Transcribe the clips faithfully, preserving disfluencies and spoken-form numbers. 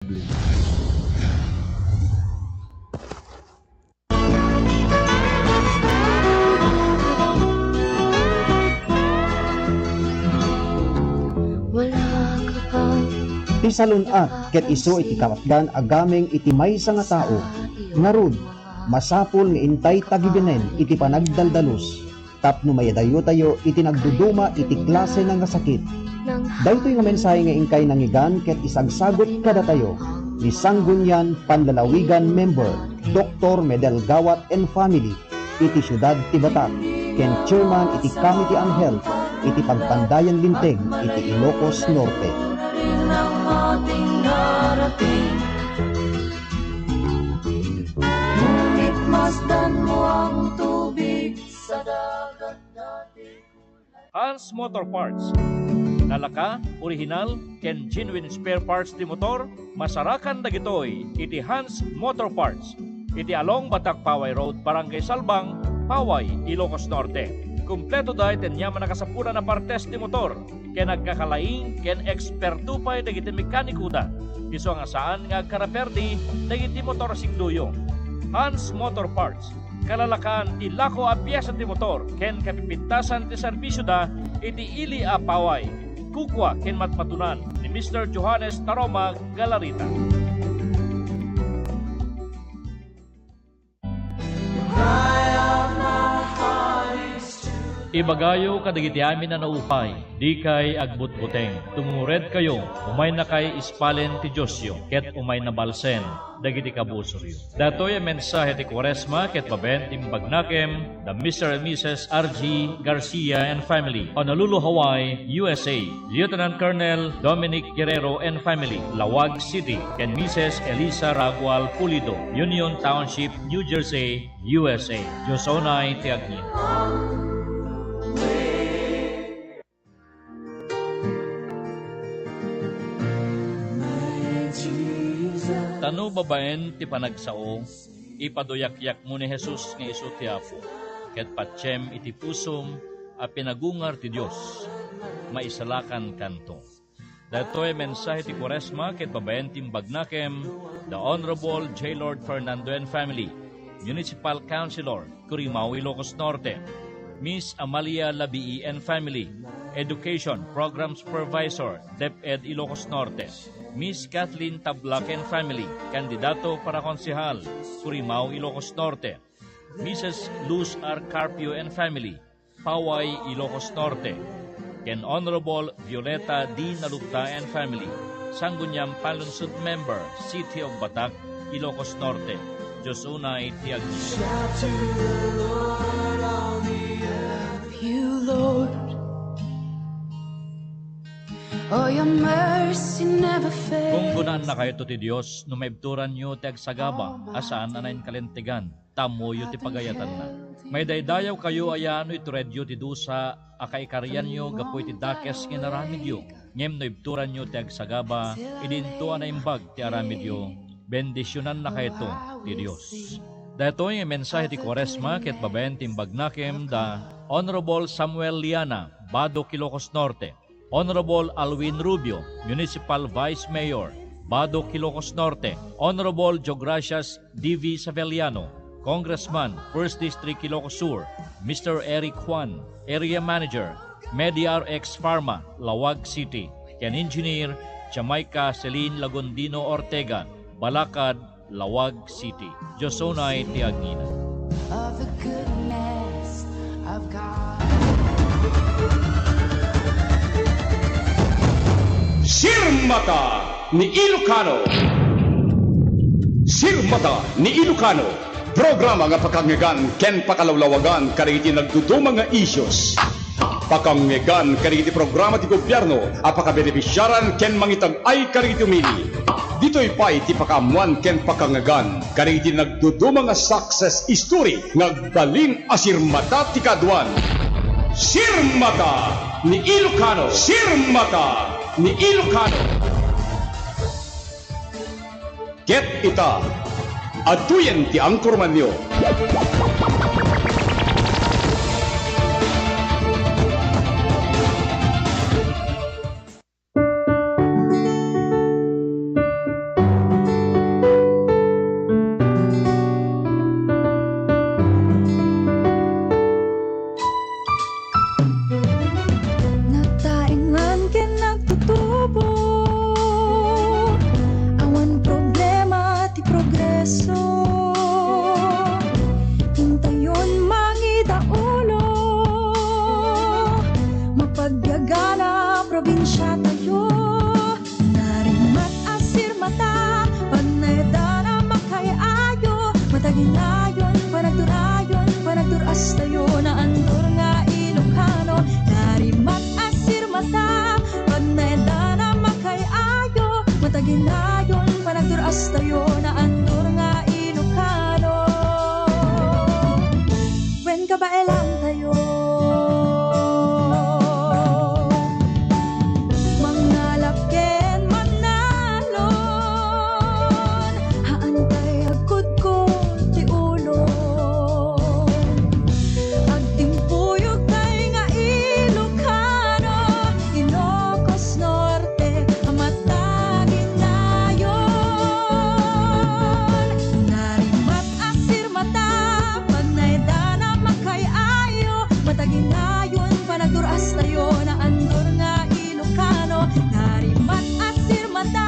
Ti salun-at ket isu iti kapatgan a gameng iti maysa nga tao. Ngarud, masapul nga intay tagibinen iti panagdaldalus tapno maidayutayo iti nagduduma iti klase nga, nga sakit. Daytoy nga mensahe nga inkay nangngegan ket isagsagut kadatayo ni Sanggunian Panlalawigan member, Doktor Medel Gawat and family, iti siudad ti Batac, ken Chairman iti Committee on Health iti Pagpandayan Linteg iti Ilocos Norte. Ngunit masdan mo ang tubig sa dagat dati. Hans Motor Parts. Lalaka, orihinal, ken genuine spare parts ti motor, masarakan dagitoy iti Hans Motor Parts. Iti along Batac Paway Road, Barangay Salbang, Paway, Ilocos Norte. Kumpleto da iti aniaman a kasapulan a partes ti motor, ken agkakalaing ken eksperto pay dagiti mekanikoda. Isu nga saan nga agkaraperdi dagiti motor a sigdoyo. Hans Motor Parts, kalalakaan ti lako a piesa ti motor ken kapipintasan ti serbisioda iti ili a paway, kukua ken matmatunan ni Mister Johannes Taroma Galarita. Ibagayo kadagiti amin a naupay, dikay agbutbuteng. Tumuredkayo, umaynakay ispalen ti Diosyo, ket umayna balsen dagiti kabusoryo. Datoy a mensahe ti Kuaresma ket babaen ti imbagnakem da Mister and Missus R G Garcia and family, Honolulu, Hawaii, U S A. Lieutenant Colonel Dominic Guerrero and family, Laoag City, ken Missus Elisa Ragual Pulido, Union Township, New Jersey, U S A. Dios unay ti agngina. Tano babaen ti panagsao, ipaduyakyakmo ni Jesus nga isu ti Apo, ket patiem iti pusom a pinagungar ti Dios, maisalakankanto. Daytoy a mensahe ti Kuaresma ket babaen ti imbagnakem, the Honorable J. Lord Fernando and family, Municipal Councilor, Curimao, Ilocos Norte, Miss Amalia Labii and family, Education Program Supervisor, DepEd, Ilocos Norte, Miss Kathleen Tablac and family, kandidato para konsehal, Curimao, Ilocos Norte, Missus Luz R. Carpio and family, Paway, Ilocos Norte, ken Honorable Violeta D. Nalugta and family, Sangguniang Panlungsod member, City of Batac, Ilocos Norte. Dios unay ti agngina. Shout to the Lord, all the earth. You, Lord. Oh, your mercy never fails. Gunggonaannakayto ti Dios no maibturanyo ti agsagaba a saan a nainkalintegan, ta ammoyo ti pagayatanna. Maidaydayawkayo aya no ituredyo ti dusa a kaikarianyo gapu iti dakes nga inaramidyo. Ngem no ibturanyo ti agsagaba, idinto a naimbag ti aramidyo, bendisionannakayto ti Dios. Daytoy nga mensahe ti Kuaresma ket babaen ti imbagnakem da Honorable Samuel Liana, Badoc, Ilocos Norte. Honorable Alwin Rubio, Municipal Vice Mayor, Badoc, Ilocos Norte, Honorable Jogracias D V Saveliano, Congressman, First District, Ilocos Sur, Mister Eric Juan, Area Manager, MediRx Pharma, Laoag City, ken Engineer Jamaica Celine Lagundino Ortega, Balakad, Laoag City. Dios unay ti agngina. Of the goodness of God. Sirmata ni Ilocano. Sirmata ni Ilocano. Programa nga pakangngeggan ken pakalawlawagan kadagiti nagduduma nga issues. Pakangngeggan kadagiti programa ti gobyerno a pakabenefisiaran ken mangitag-ay kadagiti umili. Ditoy pay ti pakaammuan ken pakangngeggan kadagiti nagduduma nga success story nga agbalin a sirmata ti kaaduan. Sirmata ni Ilocano! Sirmata ni Ilocano! Ket ita, adtoyen ti angkormanyo. Nayon, panagturayon, panagturastayo, naandur nga Ilocano. Narimat a sirmata, pagnaedana makay-ayo, mataginayon, panagturastayo, naandur nga Ilocano. Wen kabaelan tayo. Mangalap ken mannalon, haantay agkudkod ti ulo. Agtimpuyog tay nga Ilocano, Ilocos Norte, mataginayon. Narimat a sirmata, pagnaedana makay-ayo, mataginayon, panagturastayo, naandur nga Ilocano. Narimat a sirmata,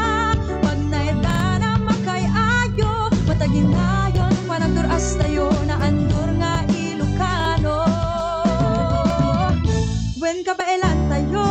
pagnaedana makay-ayo, mataginayon, panagturastayo, naandur nga Ilocano. Wen kabaelan tayo.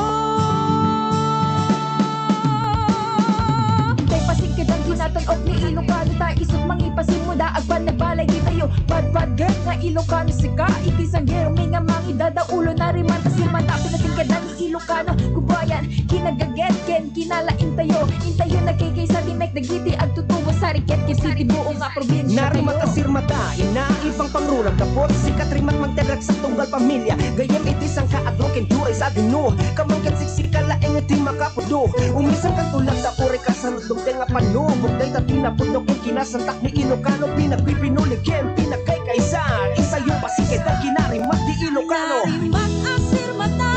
Tay pasingkedan, kinatan-ok ni Ilocano ta isut' mangipasimmuda, agpan nagbalay di tayo. Padpad ket nga Ilocano sika, iti sangirmi nga mangidada ulo, narimat a sirmata, pinasingkedan ni Ilocano, kubayan, kinagaget ken kinalaing tayo. Intayo nagkaykaysa ti mek dagiti agtutubo, sariket ket ti buong nga probinsya. Narimat a sirmata, ina, ipangpangrurag, kapot, sikat rimat magtagrak sa tunggal pamilya. Gayyem iti sangkaadro ken turay sa Ginoo, kamangket siksika laeng ti makapudo. Umisan kan tulag ta uray kasano Dungteng a panubok dayta ti napudno ken kinasantak ni Ilocano, pinagpipinuli ken pinagkaykaysa. Intayo pasingkedan, kinarimat ti Ilocano. Narimat a sirmata,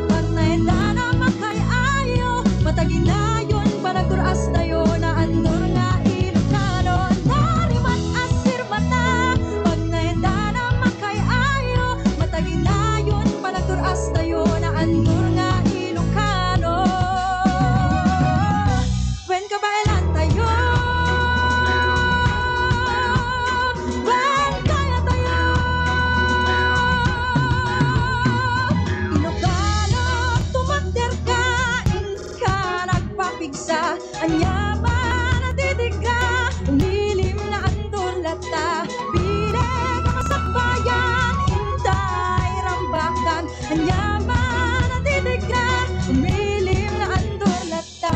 pagnaedana makay-ayo, mataginayon, panagturastayo, naandur nga Ilocano. Narimat a sirmata, pagnaedana makay-ayo, mataginayon, panagturastayo, naandur nga Ilocano. Wen kabaelan tayo. Wen kaya tayo. Ilocano, tumader ka, inka nagpapigsa, ania man a didigra, umilim nga andur latta, bileg a masakbayan, intay rambakan, ania man a didigra, umilim nga andur latta.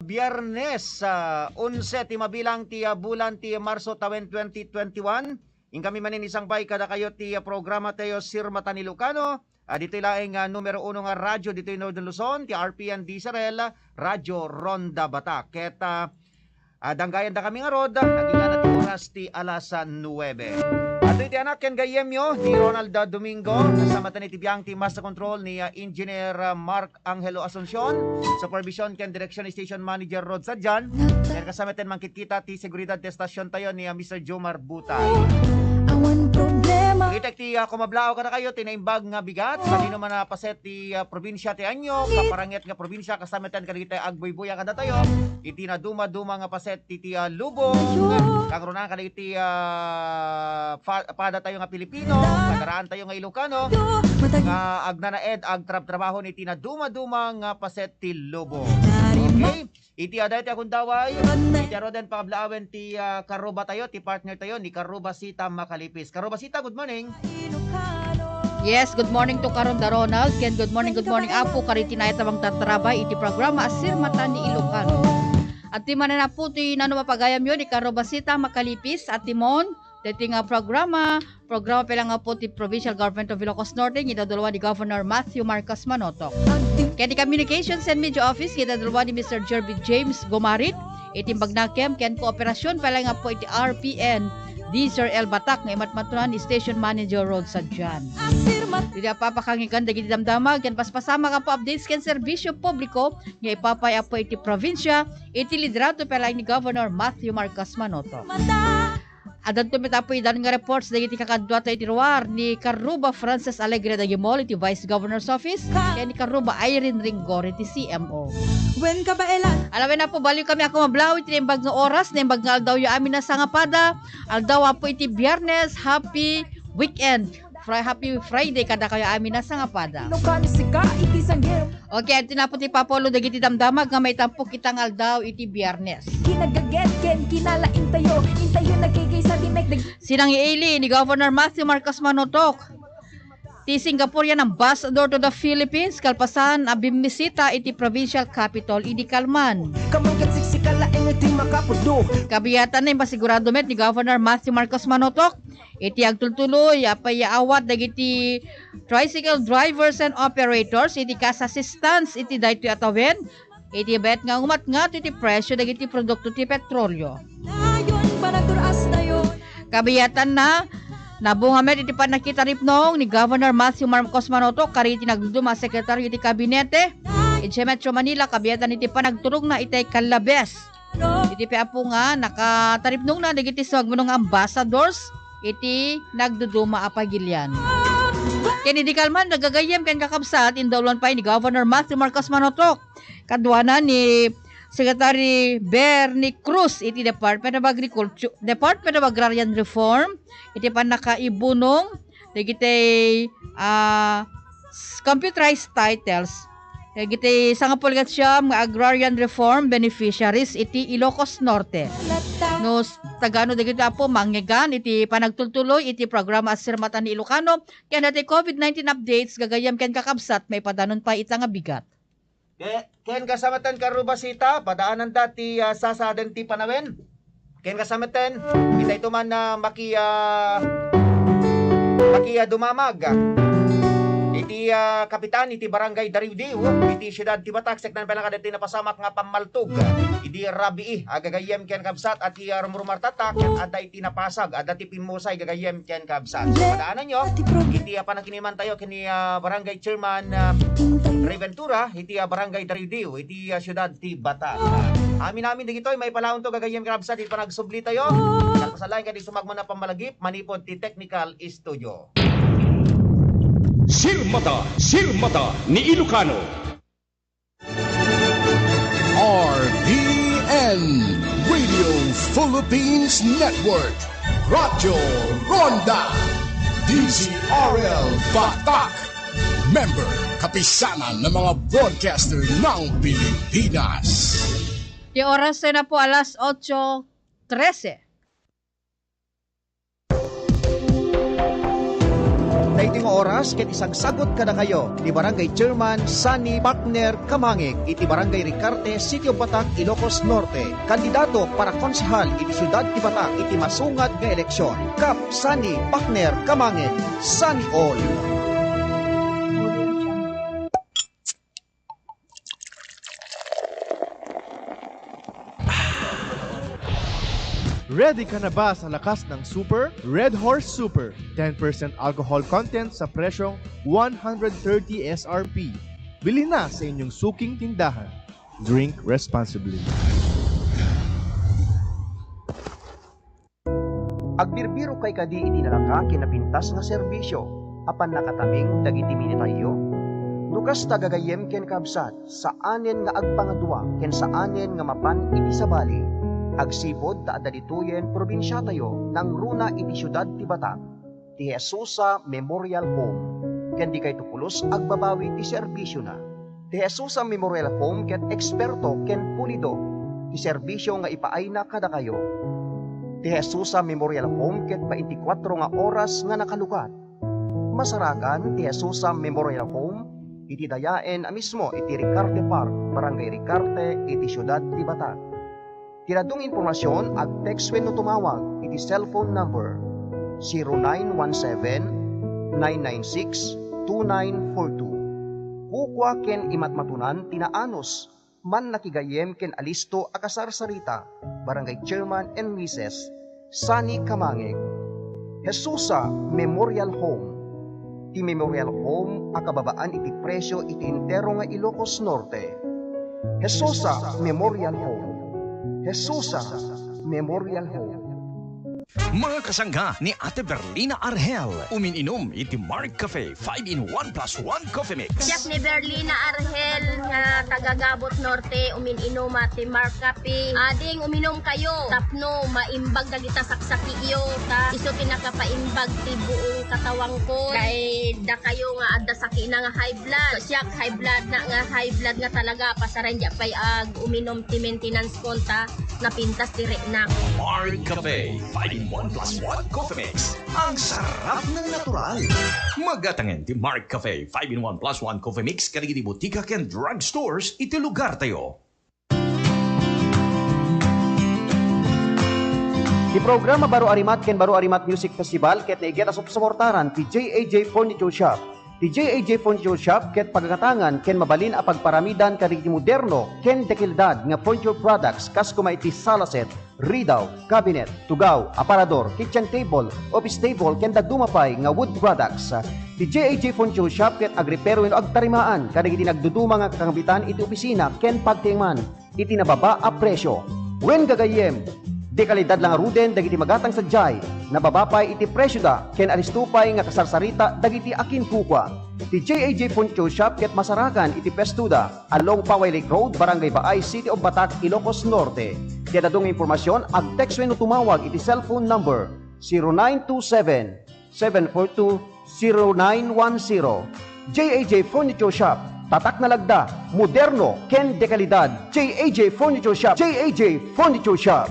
Biyernes, ah, onse ti mabilang ti, ah, bulan ti Marso tawen twenty twenty-one. Inkami manen isangpay kadakayo ti, ah, programa tayo, Sirmata ni Ilocano. Ah, ditoy laeng, ah, numero uno nga radyo ditoy Northern Luzon, ti R P N D Z R L, Radyo Ronda Batak. Ket, ah, ah, danggayandakami ngarud, agingga ti oras ti alas, ah, nuebe. Adtoy ti anak ken gayyemyo, ni Ronald, ah, Domingo, kasamaten iti biang ti Master Control ni, ah, Engineer, ah, Mark Angelo Asuncion, supervision ken direksyon ni Station Manager Rod Sadian, ken kasamaten mangkitkita ti seguridad ti estasion tayo ni, ah, Mister Jomar Butay. Awan problema. Itek ti, ah, kumablaaw kadakayo ti naimbag nga bigat, sadino man a paset ti, ah, probinsia ti Anyo, kaparanget nga probinsia, kasamaten kadagiti agbuybuya kadatayo, iti nadumaduma nga paset ti, ti, ah, lubong, kangrunaan kadagiti, ah, pa-, pada tayo nga Pilipino, kadaraan tayo nga Ilocano, nga agnanaed, agtrabtrabaho iti nadumaduma nga paset ti lubong. Okay? Iti adda iti agundaway, iti aroden pakablaawen ti, ah, karuba tayo, ti partner tayo, ni Karuba Sita Makalipis. Karuba Sita, good morning. Yes, good morning to Karonda Ronald, ken good morning, good morning, Apo, kadagiti naitaw a mangtartarabay iti programa a Sirmata ni Ilocano. Adtoy manen, Apo, ti nano mapagayamyo ni Karuba Sita Makalipis, Atimon, daytoy nga programa, programa pay laeng, Apo, ti Provincial Government of Ilocos Norte, nga idadulwa ni Governor Matthew Marcos Manotoc. Ken ti Communications and Media Office, nga idadulwa ni Mister Jervy James Gomarit, iti imbagna ken, ken kooperasyon pay laeng, Apo, iti R P N D Z R L Batak nga imatmatunan ni Station Manager Rod Sadian. Iti apapakanggan dagiti damdamag ken paspasamak, Apo, updates ken serbisyo publiko nga ipapay, Apo, iti probinsia, iti liderato pay laeng ni Governor Matthew Marcos Manotoc. Addanto met, Apo, idan nga reports dagiti kakadua tayo iti ruar ni Karuba Frances Alegre Dagimol iti Vice Governor's Office ken ni Karuba Irene Ringgor iti C M O. Wen kabaelan. Alawen, Apo, baliwkami a kumablaaw iti naimbag nga oras, naimbag nga aldawyo amin a sangapada. Aldaw, Apo, iti Biyernes, happy weekend. Fri-, happy Friday kadakayo amin a sangapada. Ilocano sika iti sangir. Okay, adtoy na pay ti ipapaulo dagiti damdamag nga maitampok ita nga aldaw iti Biyernes. Kinagaget ken kinalaing tayo, intayo nagkaykaysa ti mekdeg. Sinangiili ni Governor Matthew Marcos Manotok ti Singaporean Ambassador to the Philippines kalpasan a bimmisita iti provincial capital idi kalman. Kamangkad siksikalaing ti makapudno. Kabiatan na impasigurado met ni Governor Matthew Marcos Manotok iti agtultuloy a payaawat dagiti tricycle drivers and operators iti cash assistance iti daytoy a tawen, iti bet nga umatngat iti presyo dagiti produkto ti petrolio. Dayon, panagturas dayon. Kabiatan na, nabunga met iti pannakitaripnong ni Governor Matthew Marcos Manotok kadagiti nagduduma a sekretaryo iti kabinete iti Metro Manila, kabiatan iti panagturongna iti kallabes iti piapo nga nakataripnongna dagiti sumagmamano nga ambassadors iti nagduduma a pagilian. Ken idi kalman, gagayyem ken kakabsat, indaulon pay ni Governor Matthew Marcos Manotok kaduana ni Secretary Bernie Cruz iti Department of Agriculture, Department of Agrarian Reform, iti pannakaibunong dagiti, ah, s-, computerized titles dagiti sangapulo ket siam nga agrarian reform beneficiaries iti Ilocos Norte. No s-, tagano dagiti apo mangngegan iti panagtultuloy iti programa a sirmatan ni Ilocano ken dati COVID nineteen updates, gagayyem ken kakabsat, maipadanon pay ita nga bigat. Ke-, ken kasamatan karubasita, padaananda ti, ah, sasaden ti panawen. Ken kasamatan, itay to man, ah, maki-, ah, maki-, ah, dumamag, ah, iti, ah, kapitan iti Barangay Dariudiw, iti siudad ti Batac, seknan pay la kadagiti napasamak nga pammaltog, ah, idi rabii, ah, gagayyem ken kabsat, a ti, ah, rumrumartatak, adda iti napasag, adda ti pimmusay, gagayyem ken kabsat. So, padaananyo, iti, ah, panakiniman tayo, ken ni, ah, Barangay Chairman, ah, Ray Ventura, iti, ah, Barangay Dariudiw, iti, ah, siudad ti Batac. Amin-amin dagitoy, maipalaonto gagayyem ken kabsat, iti panagsubli tayo. Kalpasan laeng kadi sumagmamano a pammalagip, manipud ti technical studio. Sirmata, sirmata ni Ilocano. R P N, Radio Philippines Network, Radyo Ronda, D Z R L Batac, member, Kapisanan ng mga Broadcaster ng Pilipinas. Ti oras na po, alas otso trese. Daytoy nga oras ket isagsagut kadakayo ni Barangay Chairman Sunny Pakner Kamangig iti Barangay Ricarte, City of Batac, Ilocos Norte, kandidato para konsehal iti siudad ti Batac iti masungat nga eleksyon. Kap Sunny Pakner Kamangig, Sunny All! Ready ka na ba sa lakas ng super? Red Horse Super, ten percent alcohol content sa presyong one hundred thirty S R P. Bilhin na sa inyong suking tindahan. Drink responsibly. Agbirbirokay kadi iti nalaka ken napintas nga serbisio a pannakataming dagiti minitayyo? No kasta, gagayyem ken kabsat, saanen nga agpangadua ken saanen nga mapan iti sabali. Agsipud ta adda ditoyen probinsiatayo nangruna iti siudad ti Batac. Ti Jesusa Memorial Home, ken dikayto pulos agbabawi ti serbisiona. Ti Jesusa Memorial Home ket eksperto ken pulido ti serbisio nga ipaayna kadakayo. Ti Jesusa Memorial Home ket baintikwatro nga oras nga nakalukat. Masarakan ti Jesusa Memorial Home iti dayaen a mismo iti Ricarte Park, Barangay Ricarte, iti siudad ti Batac. Ti dadduma nga impormasion, ag-text wenno tumawag iti cellphone number zero nine one seven, nine nine six, two nine four two. Kukua ken imatmatonan ti naanus, mannakigayyem ken alisto a kasarsarita, Barangay Chairman and Missus Sunny Kamangig. Jesusa Memorial Home. Ti Memorial Home a kababaan iti presio iti entero nga Ilocos Norte. Jesusa Memorial Home. Jesusa Memorial Home. Mga kasangga ni Ate Berlina Arhel, umin-inom iti Mark Cafe five-in-one plus one Coffee Mix. Siak ni Berlina Arhel nga taga Gabot Norte, umin-inuma ti Mark Cafe. Ading uminom kayo tapno maimbag dagita saksakiyo, ta isu ti nakapaimbag ti buong katawangko. Kay dakayo nga adda sakina nga high blood. Siak high blood na nga high blood nga talaga, pasaren di pay ag uminom ti maintenance ko ta napintas ti rekna. Mark Cafe five-in-one plus one Coffee Mix. Ang sarap ng natural. Magatangen ti Mark Cafe five-in-one plus one Coffee Mix kadagiti botika ken drugstores iti lugartayo. Ti programa Baro a Rimat ken Baro a Rimat Music Festival ket naiget a supsuportaran ti J A J Furniture Shop. Ti J A J Furniture Shop ket pagagatangan ken mabalin a pagparamidan kadagiti moderno ken dekalidad nga furniture products kas koma iti sala set, ridaw, cabinet, tugaw, aparador, kitchen table, office table, ken dadduma pay nga wood products. Ti J A J Furniture Shop ket agreparo wenno agtarimaan kadagiti nagduduma nga kakambitan iti opisina ken pagtiengan iti nababa a presio. Wen gagayyem, dekalidad la ngaruden dagiti magatang sadiay, nababa pay iti presioda ken alisto pay nga kasarsarita dagiti akinkukua. Ti J A J Furniture Shop ket masarakan iti pwestoda, along Paway Lake Road, Barangay Baay, City of Batac, Ilocos Norte. Ti adda adu nga impormasion, ag-text wenno tumawag iti cellphone number zero nine two seven, seven four two, zero nine one zero. J A J Furniture Shop, tatak nga lagda, moderno, ken dekalidad. J A J Furniture Shop, J A J Furniture Shop.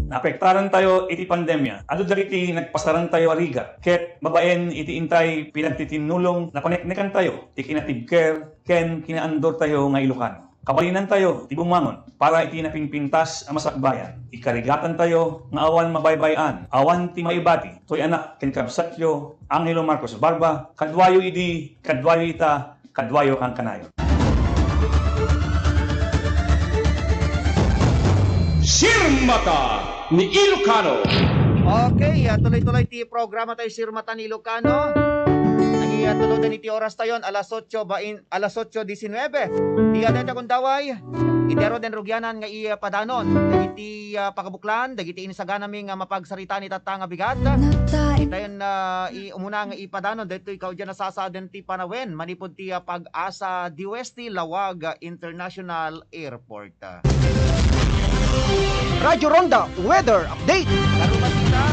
Naapektarantayo iti pandemia. Adu dagiti nagpasarantayo a rigat, ket babaen iti intay pinagtitinnulong, napaneknekantayo ti kinatibker ken kinaandortayo nga Ilocano. Kabalinantayo ti bumangon para iti napingpintas a masakbayan. Ikarigatantayo nga awan mabaybay-an, awan ti maibati, toy anak ken kabsatyo, Angelo Marcos Barba, kaduayo idi, kaduayo ita, kaduayo kankanayon. Sirmata ni Ilocano. Okay, ah, tuloy-tuloy ti programa tayo, Sirmata ni Ilocano. Naging, ah, tulodan iti oras tayon, alas otso bain-, alas otso diecinueve. Ti adda ti agundaway, iti aro den rugianan nga ipadanon. Dagiti, ah, pagabuklan, dagiti insaganami nga mapagsaritaan itatta nga bigat. Itayon, ah, i-, umuna nga ipadanon, daytoy kaudian a sasaaden ti panawen, manipud ti, ah, Pag-asa Diwesti Lawag, ah, International Airport. Radyo Ronda Weather Update. Karubasita.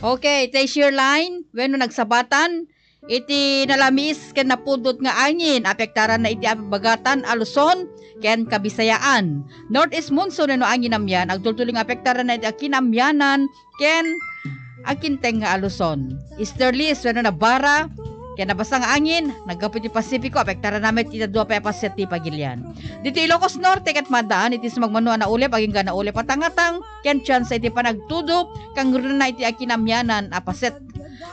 Okay, tay Shearline, wenno nagsabatan, iti nalamis ken napudot nga angin, apektaranna iti abagatan a Luzon ken Kabisayaan. Northeast monsoon wenno angin amian, agtultuloy nga apektaranna iti akinamianan ken akinteng nga aluson. Easterlies wenno nabara ken nabasa nga angin, naggapu iti Pasifiko, apektaranna met iti dua pay a paset ti pagilian. Ditoy Ilocos Norte ket maddaan iti sumagmamano a naulep agingga naulep a tangatang ken tsansa iti panagtudo, kangrunaanna iti akinamianan a paset.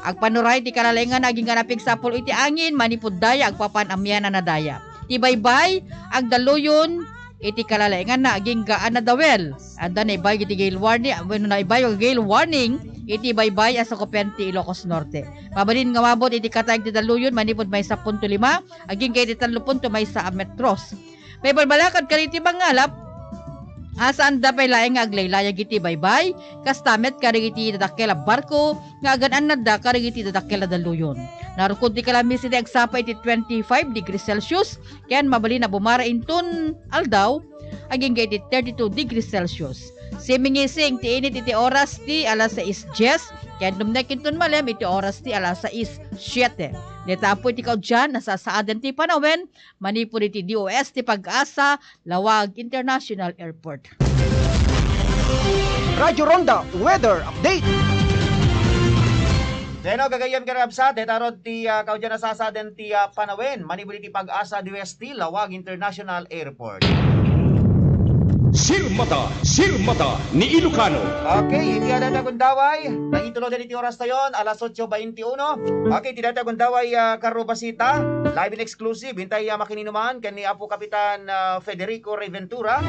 Agpanuray ti kalalaingan agingga napigsa a pulo iti angin, manipud daya agpapan amianan a daya. Ti baybay, agdaluyon, iti kalalainganna agingga a nadawel. Adda naibayag iti gale warning, wenno naibayag a gale warning iti baybay a sakupen ti Ilocos Norte. Mabalin nga umabot iti kataeg ti daluyon manipud maysa punto lima agingga iti tallo punto maysa a metros. Maibalbalakad kadagiti mangalap a saanda pay laeng nga aglaylayag iti baybay, kasta met kadagiti dadakkel a barko nga agan-annadda kadagiti dadakkel a daluyon. Narukod ti kalamis idi agsapa iti twenty-five degrees Celsius ken mabalin a bumara inton aldaw agingga iti thirty-two degrees Celsius. Simingising ti init iti oras ti alas sais dies ken dumngeg inton malem iti oras ti alas sais siete. Dayta ampo iti kaudian a sasaaden ti panawen manipud iti D O S ti Pag-asa Lawag International Airport. Radyo Ronda Weather Update. Deno, gagayyem ken kabsat, dayta rod ti, ah, kaudian a sasaaden ti, ah, panawen manipud iti Pag-asa Diwesti Lawag International Airport. Sirmata, sirmata ni Ilocano. Okay, iti adda ti agundaway, nangitulodan iti oras tayon, alas otso baintiuno. Okay, iti adda ti agundaway, ah, karubasita, live and exclusive, intay, ah, makininuman ken ni Apo Kapitan, ah, Federico Reventura.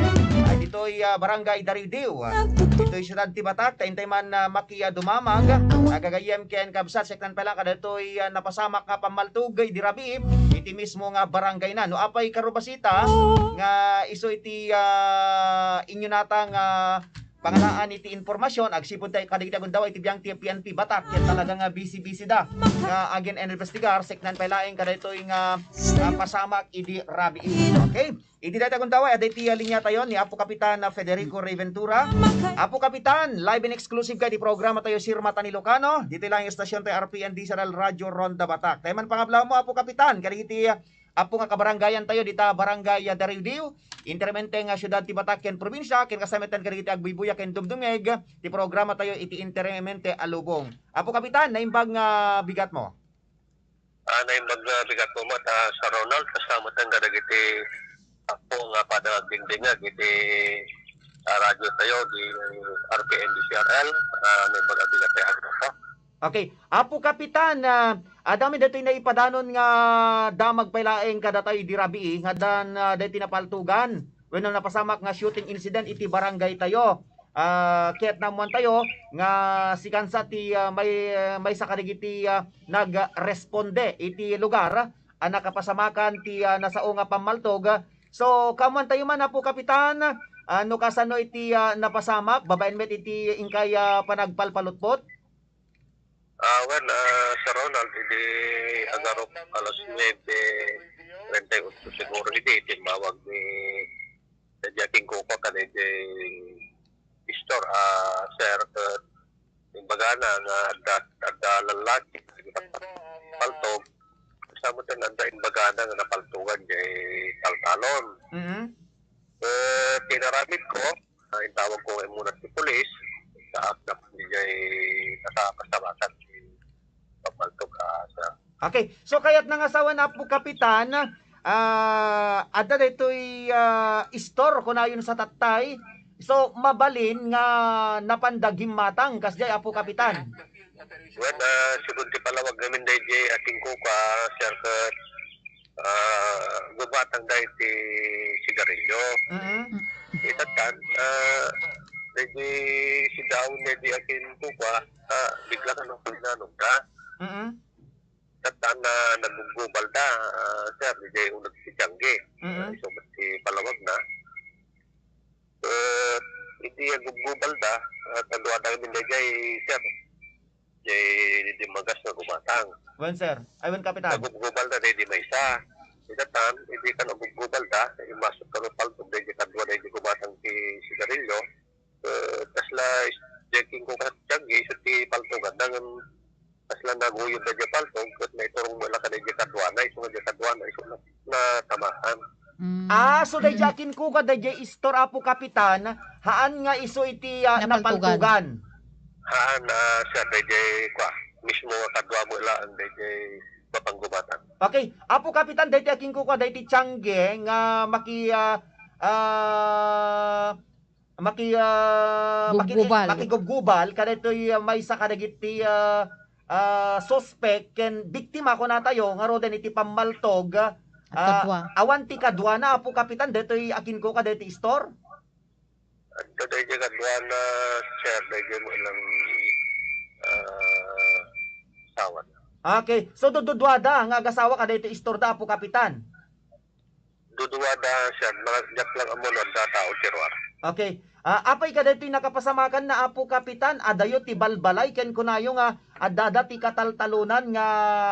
Ay, ditoy, ah, Barangay Daridiw, ah, ditoy siudad ti Batak, ta intay man, ah, maki, ah, dumamag, ah, gagayyem ken kabsat, seknan pay la kadatoy, ah, napasamak nga pammaltog idi rabii, iti mismo nga barangay na. No apay karubasita nga isu iti, ah, inyo nata nga panganaan iti impormasyon, agsipud tayo kadagiti agundaway iti biang ti P N P Batak, ket talaga nga busy-busy da nga agen-investigar, seknan pay laeng kadaytoy nga, ah, pasamak idi rabii. Okay? Iti dayta agundaway, adda iti, ah, linia tayo ni Apo Kapitan, ah, Federico Reventura. Apo Kapitan, live and exclusive ka di programa tayo, Sir Matan Ilocano. Dito lang yung stasyon tayo, R P N Digital Radio Ronda Batak. Tayo man pangablaw mo, Apo Kapitan, kadagiti, ah, Apo nga kabarangayan tayo, dita Barangay, ah, Daridiw, Interiormente nga siudad ti Batak ken probinsya, ken kasamitan kadagiti agbuybuya ken dumdumngeg ti programa tayo iti Interiormente a Lubong. Apo Kapitan, naimbag nga bigat mo? Ah, naimbag nga bigat mo met, ah, Sir Ronald, kastamatan kadagiti Apo nga pada agdingdingag iti, ah, radyo tayo, di R P N D C R L, ah, naimbag nga bigat ti agdingdingag. Okay. Apo Kapitan, ah, adda mi daytoy naipadanon nga damag pay laeng kadatayo idi rabii nga addan, ah, daytoy napaltogan wenno napasamak nga shooting incident iti barangay tayo. Ah, ket naammoan tayo nga sikansa ti, ah, may, maysa kadagiti, ah, nagresponde iti lugar a nakapasamakan ti, ah, nasao nga pammaltog. So, kaammoan tayo man, Apo Kapitan, ah, no kasano iti, ah, napasamak babaen met iti inkay, ah, panagpalpalutpot? Ah, well, ah, Sir Ronald, idi agarup alas nuebe treinta y ocho siguro idi, timmawag ni Daddy Aking Kuko kadaydi store, ah, sir, ket imbagana nga adda, adda lallaki, paltog, kastamatan adda imbagana nga napaltogan jay taltalon. Mm. Eh, pinaramid ko, ah, intawag ko nga immuna ti pulis, saak na dijay nakakasabatan ti pammaltog, ah, sir. Okay. So, kayat na nga sawen, Apo Kapitan, ah, adda daytoy, ah, istor, kunayon sa tattay. So, mabalin nga napanda gimmatang, kasjay, Apo Kapitan? Well, ah, sigun ti palawag namin dayjay Aking Kuko, sir, ket, ah, gumatang da iti sigarilyo. Mm. Itattan, ah, dayjay sidaon dayjay Aking Kuko, ah, bigla ka nang pinanong da. Mm. Itattan na naggubgubal da, ah, sir, dayjay uneg ti tiangge. Mm. Ah, isu met ti palawag na. Eh, iti aggubgubal da, ah, kadua da ngamin dayjay, sir. Jay di magas nga gumatang. Wen, sir. Ay, wen, Kapitan. Nagubgubal da, daydi maysa. Itattan, idi kan nagubgubal da, imasok kan paltog, daydi kadua, daydi gumatang ti sigarilyo. Eh, kasla is-, checking ko kat-, tiangge, isu ti paltog, adda ngem kasla naguyod da jay paltog, ket naiturong met la kadaydi kaduana, isu nga jay kaduana, isu na, natamaan. Mm. Ah, so dayjay Aking Kuko, dayjay istor, Apo Kapitan, haan nga isu iti, ah, napaltogan. Napaltogan. Haan, ah, sir, dayjay, kwa, mismo nga kadua met laeng dayjay mapanggumatang. Okay, Apo Kapitan, dayjay Aking Kuko, dayjay tiangge nga maki-, ah, ah, maki-, ah, maki-, gubgubal. Makigubgubal kadaytoy, ah, maysa kadagiti, ah, ah, suspek ken biktima, kunatayo, ngaruden iti pammaltog, ah, awan ti kaduana, Apo Kapitan, daytoy Aking Kuko, daytoy istor? Adda dayjay kaduana, sir, dayjay met lang, ah, asawa. Okay. So, dududuada nga agasawa kadaytoy istorda, Apo Kapitan? Duduada, sir. Mga diak lang ammo no adda tao ti ruar. Okay. Ah, apay kadaytoy nakapasamakan na, Apo Kapitan, adayo ti balbalay ken kunayo nga adda ti kataltalonan nga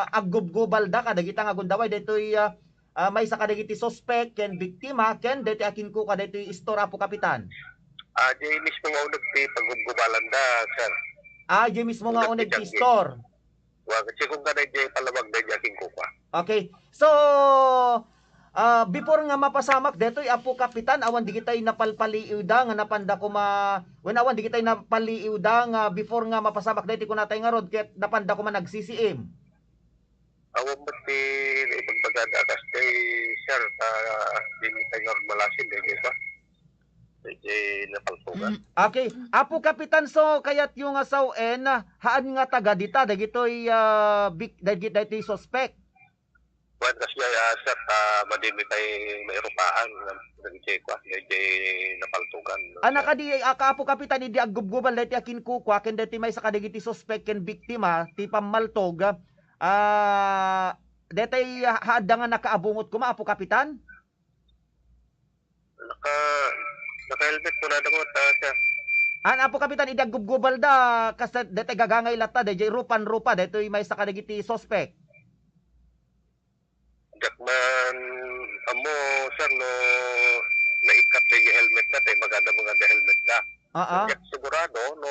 aggubgubalda kadagita nga gundaway daytoy, ah, ah, maysa kadagiti suspek ken biktima ken daytoy Aking Kuko daytoy istor, Apo Kapitan? Ah, di mismo nga uneg ti paggubgubalanda, sir. Ah, di mismo nga uneg ti istor. Wa, siguro nga dayjay palawag dayjay Aking Kuko. Okay. So, ah, before nga mapasamak daytoy, Apo Kapitan, awan digitay napalpaliiwda nga napanda koma, wen awan digitay napaliiwda nga before nga mapasamak daytoy kunatay ngarud ket napanda koma nagsisiim? Awan met ti naipagbagada kas tay, sir, ta dimi tay ngarud malasin dayjay ba? Dayjay napaltogan. Mm. Okay. Apo Kapitan, so kayatyo nga sawen, haan nga taga dita, dagitoy, ah, bik-, dagi-, dagitoy suspek? Wen, kasjay, ah, sir, ah, madi mi pay mairupaan nga dagiti kua, dagiti napaltugan, no, sir. Ana kadi, ah, Apo Kapitan, idi aggubgubal daytoy a kinkukua ken daytoy maysa kadagiti suspek ken biktima ti pammaltog, ah, daytoy, ah, adda nga nakaabungot koma, Apo Kapitan? Naka, naka-helmet kunada met, ah, sir. An, Apo Kapitan, idi aggubgubalda, kas daytoy gagangay latta, dayjay rupan-rupa, daytoy maysa kadagiti suspek. Diak man ammo, sir, no naikkat dayjay helmetda, tay magada nga adda helmetda. Aa. Diak sigurado no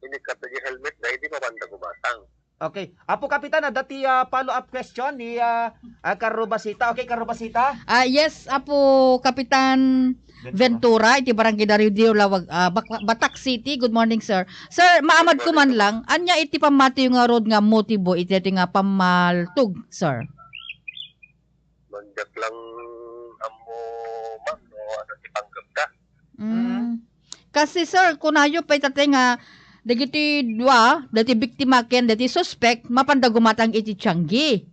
inikkat dayjay helmetda, idi mapanda gumatang. Okay. Apo Kapitan, adda ti, ah, follow-up question ni, ah, ah, Karrubasita. Okay, Karrubasita? Ah, yes, Apo Kapitan Ventura. Ventura, iti Barangay Dario Dio, Lawag, ah, Bak-, Batak City. Good morning, sir. Sir, maamad ko man lang, ania iti pammatiyo ngarud nga motibo iti, iti nga pammaltog, sir? Diak lang ammo, ma'am, no, ano ti panggepda. Mm. Mm. Kasi, sir, kunayo pay tatay nga dagiti dua, dagiti biktima ken dagiti suspek, mapanda gumatang iti tianggi.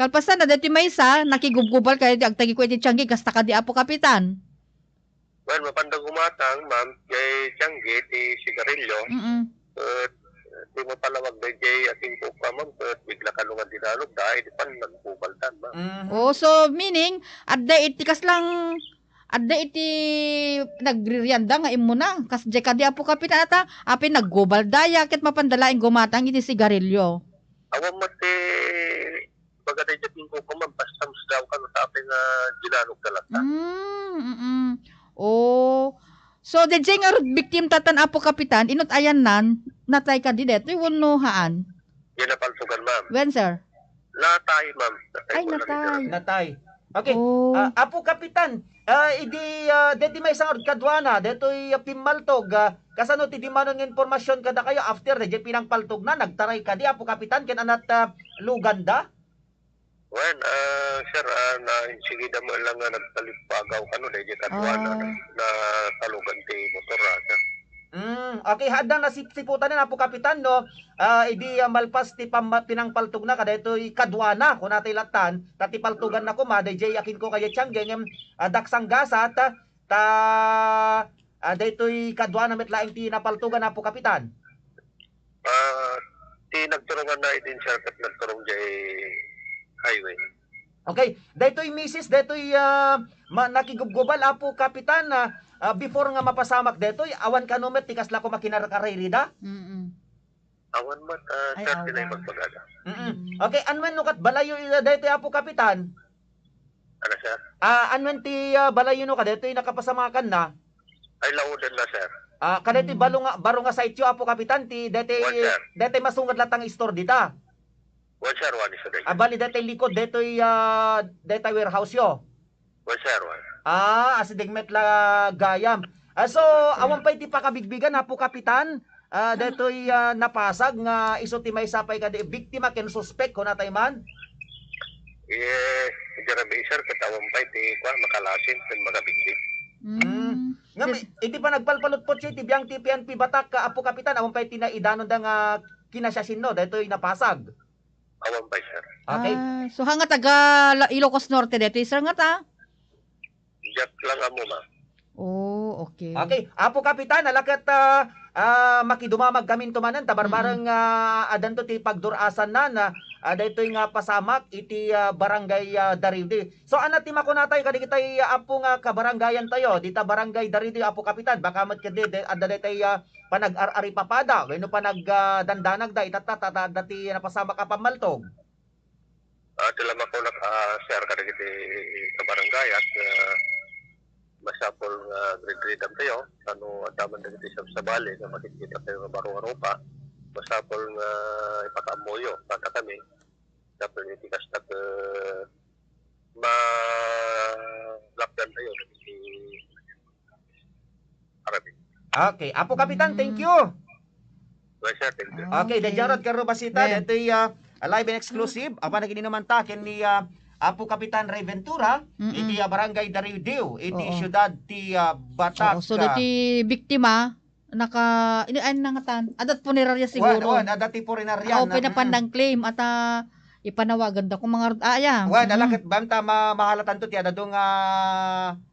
Kalpasan na, dagiti maysa, nakigubgubal kadi agtagiko iti tianggi, kasta kadi, Apo Kapitan. Well, mapanda gumatang, ma'am, jay tianggi ti sigarilyo. Mm-mm. Ket, di mapalawag dayjay a tingkok ka, ma'am, ket bigla kano nga dinalog, dahil di pan nagbubaldan, ma'am. Mhm. Oh, so meaning, adda iti kaslang, adda iti nagririanda nga immuna. Kas, jay kadi, Apo Kapitan, ata, apay naggubalda ya, ket mapanda laeng gumatang iti sigarilyo. Awan met ti, baga dayjay tingkok ka, ma'am, basta musdaw ka, no, tapay nga dinalog ka latta. Mm, mm-mm. Oh. So, dayjay ngarud biktim tatan, Apo Kapitan, inut ayannan, natay kadi detoy wenno haan? Di napaltugan, ma'am. Wen, sir? Natay, ma'am. Natay. Ay, ko lang natay. Ito. Natay. Okay. Oh. Ah, Apo Kapitan, ah, idi, ah, deti maysa ngarud kaduana, detoy, ah, pimmaltog, ah, kasano ti dimanon nga impormasyon kadakayo after dayjay pinangpaltogna, nagtaray kadi, Apo Kapitan, ken anat, ah, luganda? Wen, ah, sir, ah, na, sige da mo lang nga nagtalipagaw kano, dayjay kaduana, ah, na, natalugan ti motor, ah, sir. Mm, okay, hadda nasipsiputan na, Apo Kapitan, no? Ah, idi, ah, malpas ti pam-, pinangpaltogna kadaytoy kaduana, kunatay lattan, ta ti paltuganna koma, dayjay akin ko kaya tianggi, ngem, ah, daksanggasat, ta, ah, daytoy kaduana met laeng ti napaltugan, Apo Kapitan. Ah, ti nagturungan na idin, sir, ket nagturong jay highway. Okay, daytoy misis, daytoy, ah, ma-, nakigubgubal, Apo Kapitan, ah, ah, before nga mapasamak daytoy, awan kano met ti kasla koma kinarkarayrida? Mm-mm. Awan met, ah, ay, sir, tinay awan. Magbagada. Mm-mm. Mm. Okay, anwen no ket balayyo ida daytoy, Apo Kapitan? Ano, sir? Ah, anwen ti, ah, balayyo no kadaytoy nakapasamakanna? Ay, laoden na, sir. Ah, kadaytoy, mm, balo nga, baro nga sitio, Apo Kapitan, ti daytoy, wen, sir, daytoy masungad lattan nga istor dita? Wen, sir, wen, sir. Ah, bali daytoy likod daytoy, ah, daytoy warehouse yo? Wen, sir, wen. Ah, asideg met la gayam. Ah, so, wen, sir, awan pay ti pakabigbigan, Apo Kapitan? Ah, daytoy, ah, napasag nga isu ti maysa pay kadi biktima ken suspek, kunatay man? Eh, iti rabii, sir, ket awan pay ti, kua, makalasin ken makabigbig. Mm. Mm. Ngem, ket iti panagpalpalutpotyo iti biang ti P N P Batak, ka Apo Kapitan, awan pay ti naidanonda nga kinasiasinno daytoy napasag? Awan pay, sir. Okay. Ah, so, ha nga taga La-, Ilocos Norte daytoy, sir, nga ta? Diak lang ammo, ma'am. Oh, okay. Okay, Apo Kapitan, ala ket, ah, ah, makidumamag kaminto manen, ta barbareng, mm-mm, ah, addanto ti pagdur-asanna, ah, ah, daytoy nga pasamak iti, ah, Barangay, ah, Daridi. So, ania ti makunatayo kadagitay, ah, Apo nga kabarangayantayo, dita Barangay Daridi, Apo Kapitan, baka met ket di, di, adda daytay, ah, panag-ar-aripapada, wenno panag-, ah, dandanagda, itatta, ta, ta, adda ti napasamak a pammaltog. Ah, ti la makunak, ah, sir, kadagiti kabarangayat nga masapul nga grid-gridantayo, ta no adda man dagiti sabsabali nga makitkita tayo nga baro nga rupa, masapul nga ipakaammoyo kadakami, tapno iti kasta ket malapdantayo dagiti Arabi. Okay, Apo Kapitan, thank you. Well, sir, thank you. Okay, dayjay ngarud, Karrubasita, daytoy, ah, live and exclusive. Apan nagininumanta ken ni, ah, Apo Kapitan Ray Ventura, mm-mm, iti, ah, Barangay Daridiw, iti, oo, siyudad ti, ah, Batak. Oo, so, ah, daytoy biktima, naka-, ini-, ay, nangatan. Adda ti punerarya siguro. Wen, wen, adda ti punerarya. Ah, oo, na, pwede mm, pandang claim. At, ah, Ipanawaganda ko, mga rod-, aya. Wen, ala ket banta ma-, mahalatanto ti adda nga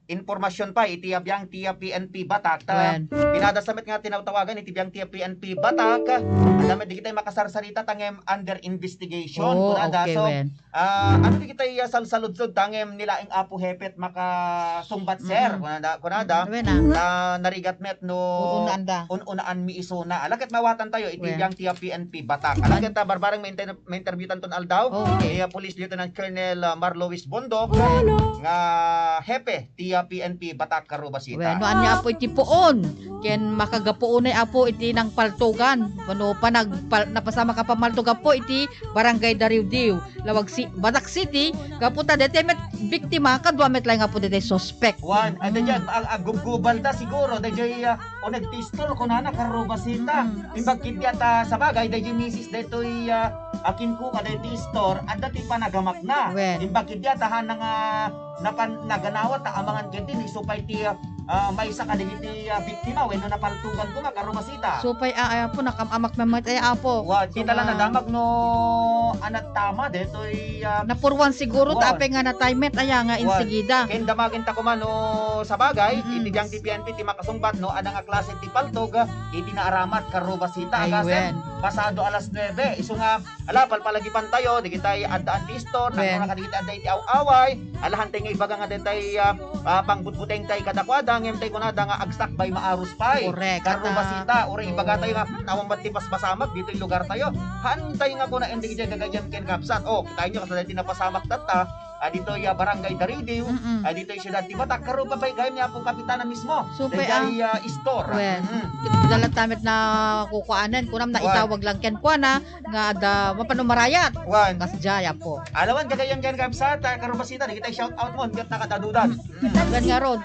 impormasyon pay iti biang ti P N P Batak. Ta, wen, pinadasa met nga tinawtawagan iti biang ti P N P Batak. Adda met digitay makasarsarita ta ngem under investigation. Oh, kunada. Okay, so, wen. Ah, ano digitay, ah, salsaludsod ta ngem ni laeng Apo Hepe ti makasungbat, sir. Mm-mm. Kunada, kunada. Mm, wen, ah. Ta narigat met no un-unaanda. Un-unaanmi isuna. Ala ket maawatantayo iti, wen, biang ti P N P Batak. Ala ket, ah, barbareng mainter-, mainterviewtanton aldaw. Oh, okay. Ni, ah, Police Lieutenant Colonel, ah, Marlois Bondok, wen, nga hepe ti, ah, P N P Batak Carrobasita. Wen, no ania, Apo, iti puon ken makagapu unay, Apo, iti nangpaltogan. Wenno panagpal-, napasamak a pammaltog, Apo, iti Barangay Dariudiu, Lawag Si-, Batak City, gapu ta daytoy met biktima, kadua met laeng, Apo, daytoy suspek. Wen, adda, mm, diay ag-, aggubgubalda siguro, daydiay, ah, o nagtistor, kunana, Carrobasita. Mm. Imbag ketdi a ta, sabagay, daydiay misis daytoy, ah, a kinkuka daytoy istor, adda ti panagamakna. Wen. Imbag ketdi a ta, hanang, ah, napan-, naganawat ta amangan ketdi ni isu pay ti, ah, maysa kadagiti, ah, biktima wenno napaltogan koma, Carrobasita. Isu pay, ah, ay, Apo, nakam-amak met ay, Apo. Wen, so, kita la nga nadamag no anatta met daytoy, ah, napurwan siguro, wen, ta apay nga natay met aya nga, wen, insigida. Ken damagenta koma no sabagay, mm-mm, iti biang ti P N P ti makasungbat no ania nga klase ti paltog, ah, iti naaramat, Carrobasita. Ay, agasem, wen, pasado alas nuebe. Isu nga Ala, palpalagipantayo, digitay addaan ti istor, wen, nagmura kadigiti adda iti aw-away, ala, hantay nga ibaga nga daytay, ah, ah, pangbutbutengtay kadakuada, ngem tay kunada nga agsakbay maarus pay. Correct. Carrobasita, uray ibagatayo nga, hmm, awan met ti paspasamak ditoy lugartayo. Hantay nga kuna, indigdiay gagayyem ken kabsat. Oh, kitaenyo, kasla daytoy napasamak tatta, ah, ditoy, ah, Barangay Dariudiu, mm-mm, ah, ditoy siudad ti Batak, Carroba pay gayam ni Apo Kapitana mismo. Isu pay, daydiay, ah, ah, istor. Wen. Mm. Dala ta met na kukuanen, kunam na, wen, itawag lang kenkuana, nga adda mapano marayat. Wen. Kasdiay, Apo. Ala wen, gagayyem ken kabsat, ah, Carrobasita, digitay shout out mo, ket nakadadudan. Wen ngarud.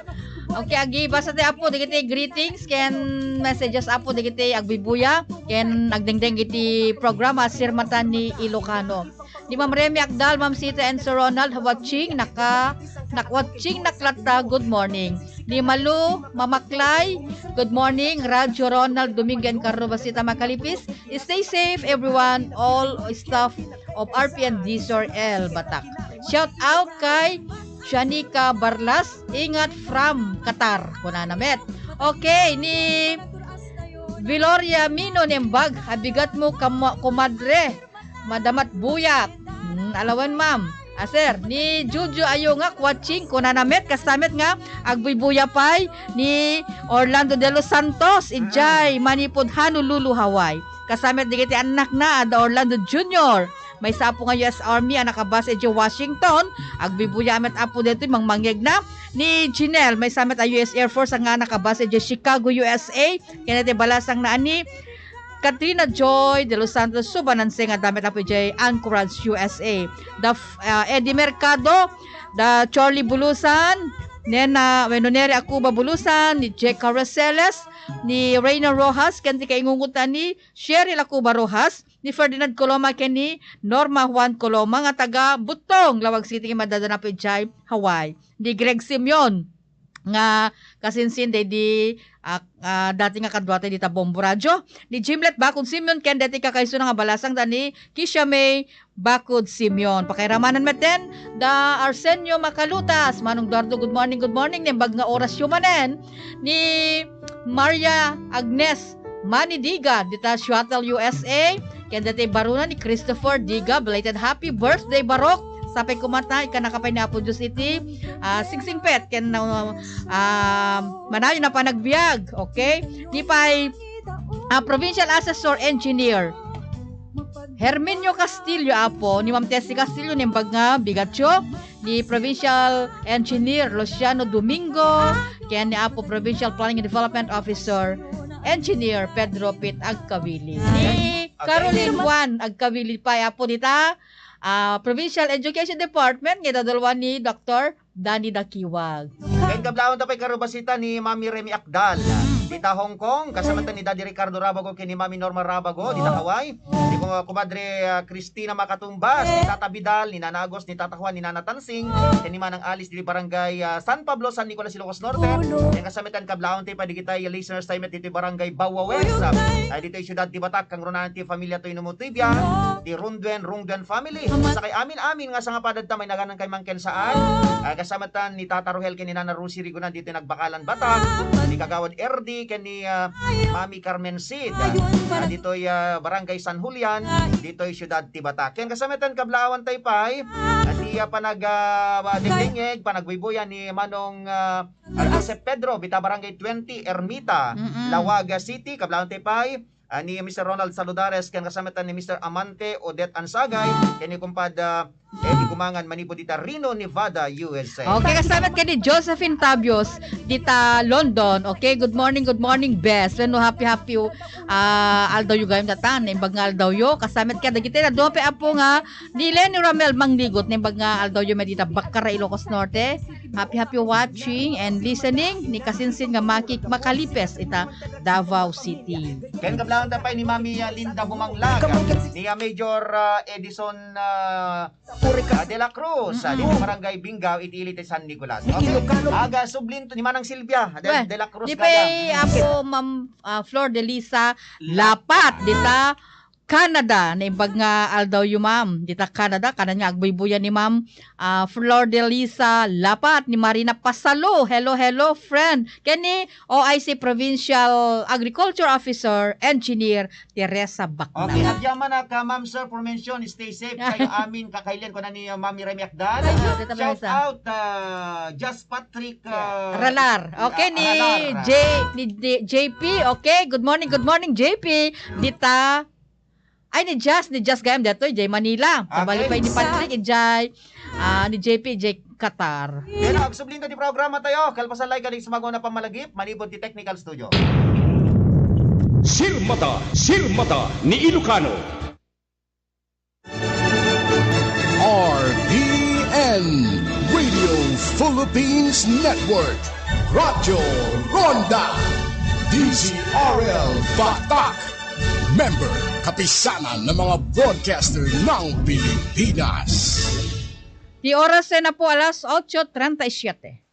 Okay, agbasa ti, Apo, digiti greetings ken messages, Apo, digiti agbuybuya ken agdengdeng iti programa, Sirmatan ni Ilocano. Ni Ma'am Remy Akdal, Ma'am Sita and Sir Ronald, watching, naka-, nak-, watching, naklatta, good morning. Ni Malu Mamaklay, good morning, Radyo Ronald Domingo and Carlo Basita Macalipis. Stay safe, everyone, all staff of R P N D S R L Batak. Shout out kay Shanika Barlas, ingat from Qatar. Kunana met. Okay, ni Viloria Mino nembag, abigat mo, kam-, komadre. Madamat buyat. Hmm, ala wen, ma'am. Ah, sir, ni Juju Ayungak watching, kunana met, kasta met nga agbuybuya pay ni Orlando de los Santos, idiay, mm, Manipod, Honolulu, Hawaii. Kasta met digiti annakna, adda Orlando Junior. Maysa, Apo, nga U S Army a nakabase idiay Washington. Agbuybuya met, Apo, daytoy mangmangyegna. Ni Jinel, maysa met a U S Air Force a nga nakabase idiay Chicago, U S A. Ken iti balasangna a ni Katrina Joy de los Santos Subananse nga adda met, Apo, idiay Anchorage, U S A. Da, ah, Eddie Mercado, da Charlie Bulusan, Nena, wenno Neri Acuba Bulusan, ni Jeka Rosales, ni Reina Rojas, ken ti kaingungotan ni Cheryl Acuba Rojas, ni Ferdinand Coloma, ken ni Norma Juan Coloma nga taga Buttong, Lawag City, nga madadanapo idiay Hawaii. Ni Greg Simeon, nga kasinsin daydi, ah, ah, dati nga kaduatay dita Bombo Radio, ni Jimlet Bakod Simeon, ken dati kakaisuna nga balasang da ni Kisha May Bakod Simeon. Pakairamanan met da Arsenio Macalutas, Manong Eduardo, good morning, good morning, nembag nga oras yu manen, ni Maria Agnes Mani Diga, dita Seattle, U S A, ken dati baruna ni Christopher Diga, belated happy birthday, Barok. Sapay kumata, ikanaka pay ni Apo Dios iti, ah, singsingpet ken, ah, ah, manayon a panagbiag. Okay? Ni pay, ah, Provincial Assessor Engineer Herminio Castillo, Apo, ni Ma'am Tessie Castillo, nembag nga bigatyo, ni Provincial Engineer Luciano Domingo, ken ni Apo Provincial Planning and Development Officer Engineer Pedro Pitt Agkawili. Ni Caroline Juan Agkawili pay, Apo, dita, ah, Provincial Education Department nga idadalwan ni Doktor Danny Dakiwag. Ken kablaawanta pay, Carlo Basita, ni Mami Remy Akdal. Mm. dita Hong Kong, kasama ni Daddy Ricardo Rabago ken ni Mami Norma Rabago, dita Hawaii. Ni ko-, kumadre, ah, Christina Makatumbas, ni Tata Vidal, ni Nana Agos, ni Tata Juan, ni Nana Tansing, ken ni Manang Alice, ditoy barangay, ah, San Pablo, San Nicolas, Ilocos Norte. Ken kasama ti kablaawanta pay dagiti listeners tayo met ditoy barangay Bawa West, ah, ditoy siudad ti Batak, kangrunaen ti familia Toy Numutibia, ti Runduen, Runduen family. Sakay amin-amin nga sangapadadta, may naganan kay Mangken Saan. Ah, kasama tan ni Tata Rohel ken ni Nana Rosie Rigonan ditoy Nagbakalan, Batak. Ni Kagawad Erdi ken ni, ah, Mami Carmen Sid. Ah, ditoy, ah, Barangay San Julian, ditoy siudad ti Batak. Ken kasama tan kablaawanta pay, ah, ti, ah, panag, ah, dengdengngeg, panagbuybuyan ni Manong, ah, ah, Joseph Pedro, dita Barangay twenty, Ermita, Mm-mm. Laoag City, kablaawanta pay, ah, ni Mister Ronald Saludares, ken kasama tan ni Mister Amante Odette Ansagay, ken ni Kumpad, ah, Eddie Gumangan, manipud dita Reno, Nevada, U S A. Okay, kasama ket ni Josephine Tabios, dita London. Okay, good morning, good morning, best. Wenno, happy, happy, ah, aldaw yo gayam datan. Naimbag nga aldaw yo. Kasama ket dagiti, adu pay, apo, nga ni Lenny Ramel Mangnigot, naimbag nga aldaw yo met dita Bacara, Ilocos Norte. Happy, happy watching and listening ni kasinsin nga Maki Makalipes ita Davao City. Ken kablaawanta pay ni Mami, ah, Linda Bumanglag, ni, ah, Major, ah, Edison, ah, ah, de la Cruz, ah, dito Barangay Binggao, iti ili ti San Nicolas. Okay. Aga, sublinto ni Manang Silvia de, Weh, de la Cruz ni kada. Pay, apo, Ma'am, ah, Flor de Lisa Lapat, dita Canada. Naimbag nga aldaw yo, ma'am. Dita Canada, kanan nga agbuybuyan ni Ma'am, ah, Flor de Lisa Lapat, ni Marina Pasalo. Hello, hello, friend. Ken ni O I C Provincial Agriculture Officer, Engineer Teresa Bacnal. Okay, agyaman ka, ma'am, sir, for mention, stay safe kayo amin, kakailian ko na ni, uh, Mami Remy Akdan. Ay, Diyos, tita Shout Vanessa. out, uh, Just Patrick, uh, Ralar. Okay, uh, ni Ralar. J-, ni, ni J P. Okay, good morning, good morning, J P. Dita, ay, ni Jazz, ni Jazz gayam datoy, jay Manila. Tabali Okay. pa ni Patrick, ijay, ah, ni J P, ijay Qatar. Pero agsublinto ti programa tayo, kalpasan lay kaning sumago na pamalagip, manipud ti technical studio. Sirmata, sirmata ni Ilocano. R P N, Radio Philippines Network, Radyo Ronda, D Z R L Batak, member, kapisanan ng mga broadcaster ng Pilipinas. Ti oras na po alas ocho treinta y siete.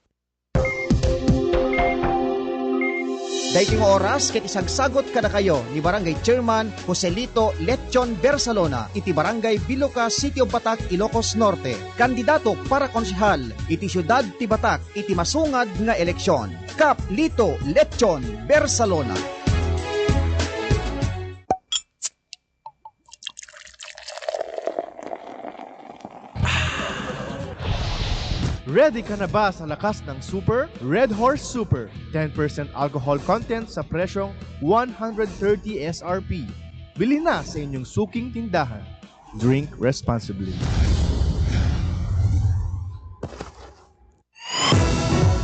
Daytoy nga oras ket isagsagot kadakayo ni Barangay Chairman Joselito Lechon Bersalona iti Barangay Biloca, City of Batak, Ilocos Norte, kandidato para konsehal iti siudad ti Batak iti masungad nga eleksyon. Kap Lito Lechon Bersalona. Ready ka na ba sa lakas ng Super? Red Horse Super, ten percent alcohol content sa presyong one hundred thirty S R P. Bili na sa inyong suking tindahan. Drink responsibly.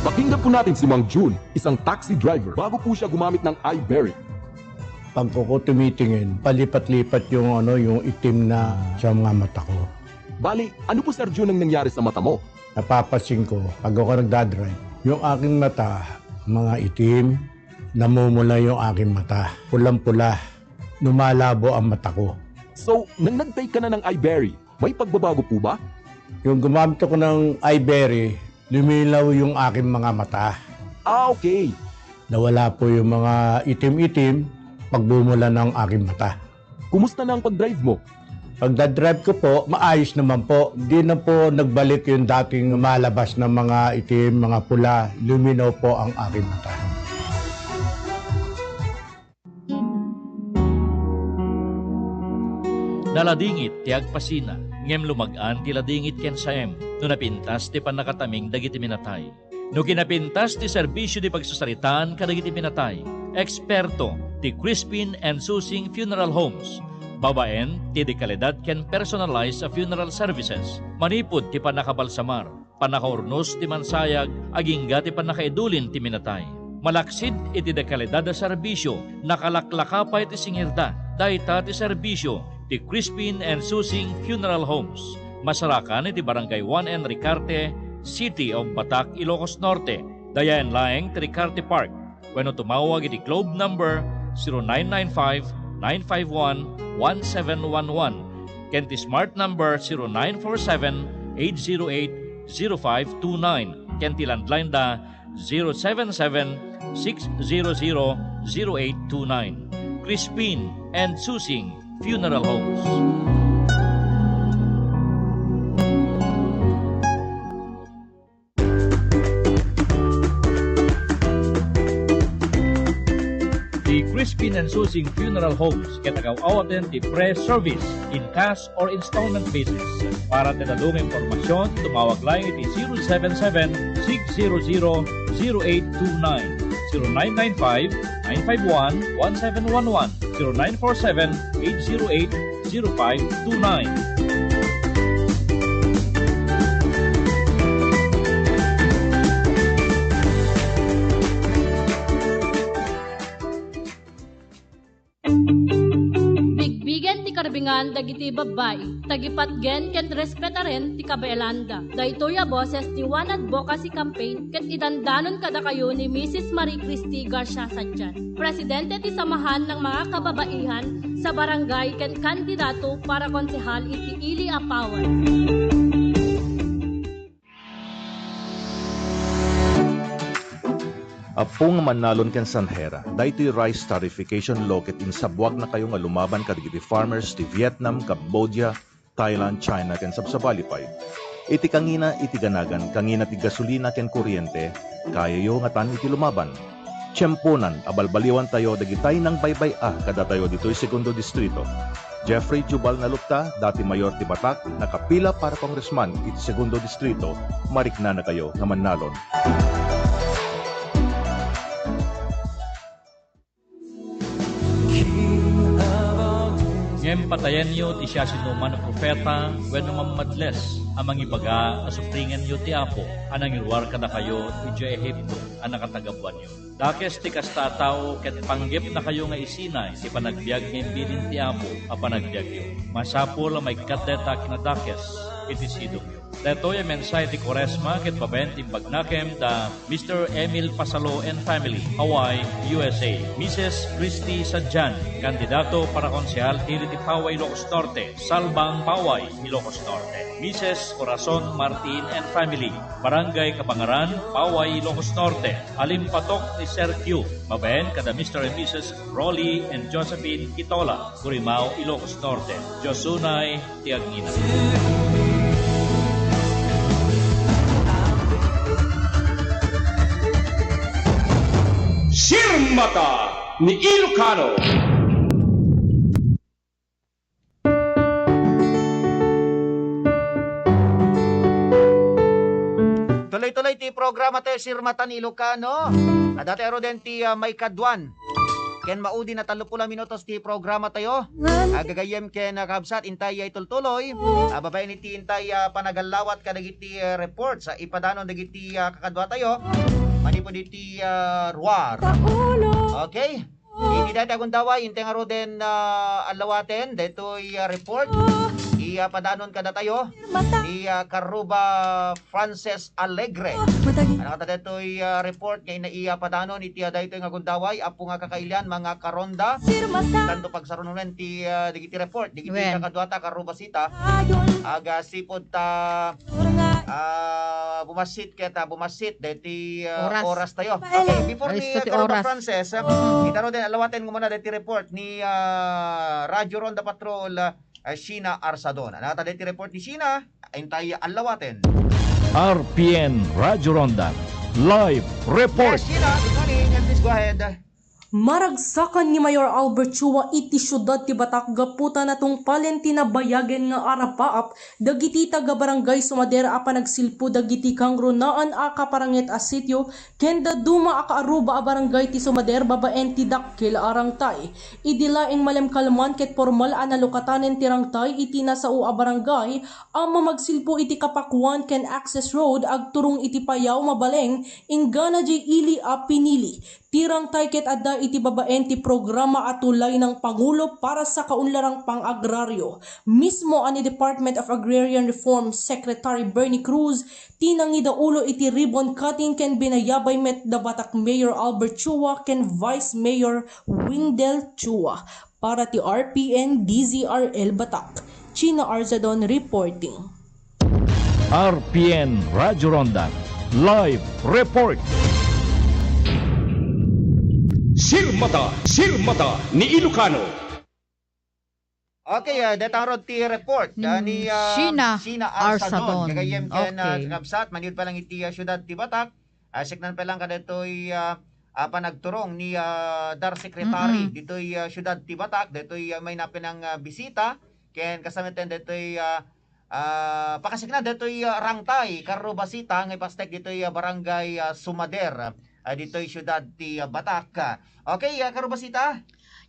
Pakinggan po natin si Mang Jun, isang taxi driver. Bago po siya gumamit ng iBerry. Pag ko tumitingin, palipat-lipat yung, ano, yung itim na sa mga mata ko. Bali, ano po, Sir Jun, ang nangyari sa mata mo? Napapansin ko, pag ako nagdadrive, yung aking mata, mga itim, namumula yung aking mata. Pulang-pula, lumalabo ang mata ko. So, nang nag-take ka na ng iBerry, may pagbabago po ba? Yung gumamit ako ng iBerry, lumilaw yung aking mga mata. Ah, okay. Nawala po yung mga itim-itim, pagbumula ng aking mata. Kumusta na ang pag-drive mo? Pagdadrive ko po, maayos naman po. Hindi na po nagbalik yung dating lumalabas na mga itim, mga pula. Luminaw po ang aking mata. Naladingit ti agpasina, ngem lumag-an ti ladingit ken saem no napintas ti pannakataming dagiti minatay. No kinapintas ti serbisio ti pagsasaritaan kadagiti minatay, eksperto ti Crispin and Susing Funeral Homes, babaen ti dekalidad ken personalized a funeral services, manipud ti pannakabalsamar, pannakaurnos ti mansayag, agingga ti pannakaidulin ti minatay. Malaksid iti dekalidad a serbisio, nakalaklaka pay ti singirda. Dayta ti serbisio ti Crispin and Susing Funeral Homes. Masarakan iti Barangay one N Ricarte, City of Batak, Ilocos Norte. Dayaen laeng ti Ricarte Park. wenno tumawag iti Globe number zero nine nine five, nine five one, one seven one one ken ti Smart number zero nine four seven, eight zero eight, zero five two nine ken ti landline da zero seven seven, six zero zero, zero eight two nine. Crispin and Susing Funeral Homes. Ti Crispin and Susing Funeral Homes ket agaw-awaten ti pre-service in cash or installment basis. Para ti dadduma nga impormasyon, tumawag laeng iti zero seven seven, six zero zero, zero eight two nine, zero nine nine five, nine five one, one seven one one, zero nine four seven, eight zero eight, zero five two nine. Bigbigen ti karbingan dagiti babbai, tagipatgen ken respetaren ti kabaelanda. Daytoy a boses ti One Advocacy Campaign ket idandanon kadakayo ni Misis Marie Christy Garcia Sadian, presidente ti Samahan ng mga Kababaihan sa Barangay ken kandidato para konsehal iti ili a Paway. Apo nga mannalon ken sanhera, daytoy rice tarification law ket insabwagna kayo nga lumaban kadagiti farmers ti Vietnam, Cambodia, Thailand, China, ken sabsabali pay. Iti kangina iti ganagan, kangina ti gasolina ken kuryente, kayayo ngatan iti lumaban. Tiemponan a balbaliwantayo dagitay nangbaybay-a kadatayo ditoy Segundo Distrito. Jeffrey Jubal Nalupta, dati mayor ti Batak, nakapila para congressman iti Segundo Distrito, mariknanakayo nga mannalon. Ngem patayenyo ti siasinoman a profeta wenno mammadles a mangibaga a supringenyo ti Apo a nangiruar kadakayo idiay Egipto a nakatagabuanyo. Dakes ti kasta a tao ket panggepnakayo nga isinay ti panagbiag nga imbilin ti Apo a panagbiagyo. Masapul a maikkat dayta a kinadakes iti sidongyo. Daytoy a mensahe ti Kuaresma ket babaen ti imbagnakem da Mister Emil Pasalo and family, Hawaii, U S A. Missus Christy Sadian, kandidato para konsehal ti ili ti Paway, Ilocos Norte, Salbang, Paway, Ilocos Norte. Missus Corazon Martin and family, Barangay Kabangaran, Paway, Ilocos Norte. Alimpatok ni Sir Q, babaen kada Mister and Missus Rolly and Josephine Quitola, Gurimao, Ilocos Norte. Dios unay ti agngina. Sirmata ni Ilocano. Tuloy-tuloy ti programa tayo, Sirmata ni Ilocano. Adda tayo ruden ti, ah, maikaduan ken maudi a tallo puluh a minutos ti programa tayo. Agagayem ken, ah, kabsat, intay a itultuloy. Ah, babaen iti intay, ah, panagallawat kadagiti, ah, reports, ah, ipadanon dagiti, ah, kakadua tayo. Manipud iti, ah, ruar. Okay? Iti dayta a gundaway, intay ngaruden, ah, allawaten daytoy, ah, report. Ipadanon kadatayo ni, ah, Karuba Frances Alegre. Ano kata daytoy, ah, report nga ipadanon iti, ah, daytoy nga gundaway, apo nga kakailian, mga karonda. Tanto pagsarunonen ti, ah, dagiti report, dagiti kakaduata, Karuba Sita. Agasipud ta ah, bumassit ket, ah, bumassit daytoy, ah, oras tayo. Okay, before ni, ah, Karuba Frances, ah, ita ruden allawaten nga umuna daytoy report ni, ah, Radyo Ronda Patrol, ah, Sheena Arsadon. Ano ta daytoy report ni Sheena? Intay allawaten. R P N Radyo Ronda Live Report. Yes, Sheena, good morning, and please go ahead. Maragsakan ni Mayor Albert Chua iti siudad ti Batak gapu ta natungpalen ti nabayagen nga arapaap dagiti taga-barangay sumader a panagsilpo dagiti kangrunaan a kaparanget a sitio ken dadduma a kaaruba a barangay ti sumader babaen ti dakkel a rangtay. Idi laeng malemkalman ket pormal a nalukatanen ti rangtay iti nasao a barangay a mamagsilpo iti kapakuan ken access road agturong iti Payao, Mabaleng, inggana diay ili a pinili. Ti rangtay ket adda iti babaen ti programa a tulay ng Pangulo para sa kaunlarang pang-agraryo. Mismo a ni Department of Agrarian Reform Secretary Bernie Cruz ti nangidaulo iti ribbon cutting ken binayabay met da Batak Mayor Albert Chua ken Vice Mayor Windel Chua. Para ti R P N D Z R L Batak, China Arzadon reporting. R P N Radyo Ronda Live Report. Sirmata, Sirmata ni Ilocano. Okay, ah, deta ngarud ti report ah, ni ah, Sheena Arsadon. Gagayyem ken ah, kakabsat, maniud pa lang iti ah, siyudad ti Batak. Ah, siknan pa lang kadaytoy ah, ah, panagturong ni ah, DAR Secretary ditoy ah, siyudad ti Batak, daytoy ah, may napinang ah, bisita ken kasamaten daytoy ah, ah, pakasikna daytoy ah, rangtay Carro Basita nga ipastek ditoy ah, barangay ah, Sumader ah, ditoy siyudad ti ah, Batak. Okay, ah, Carro Basita?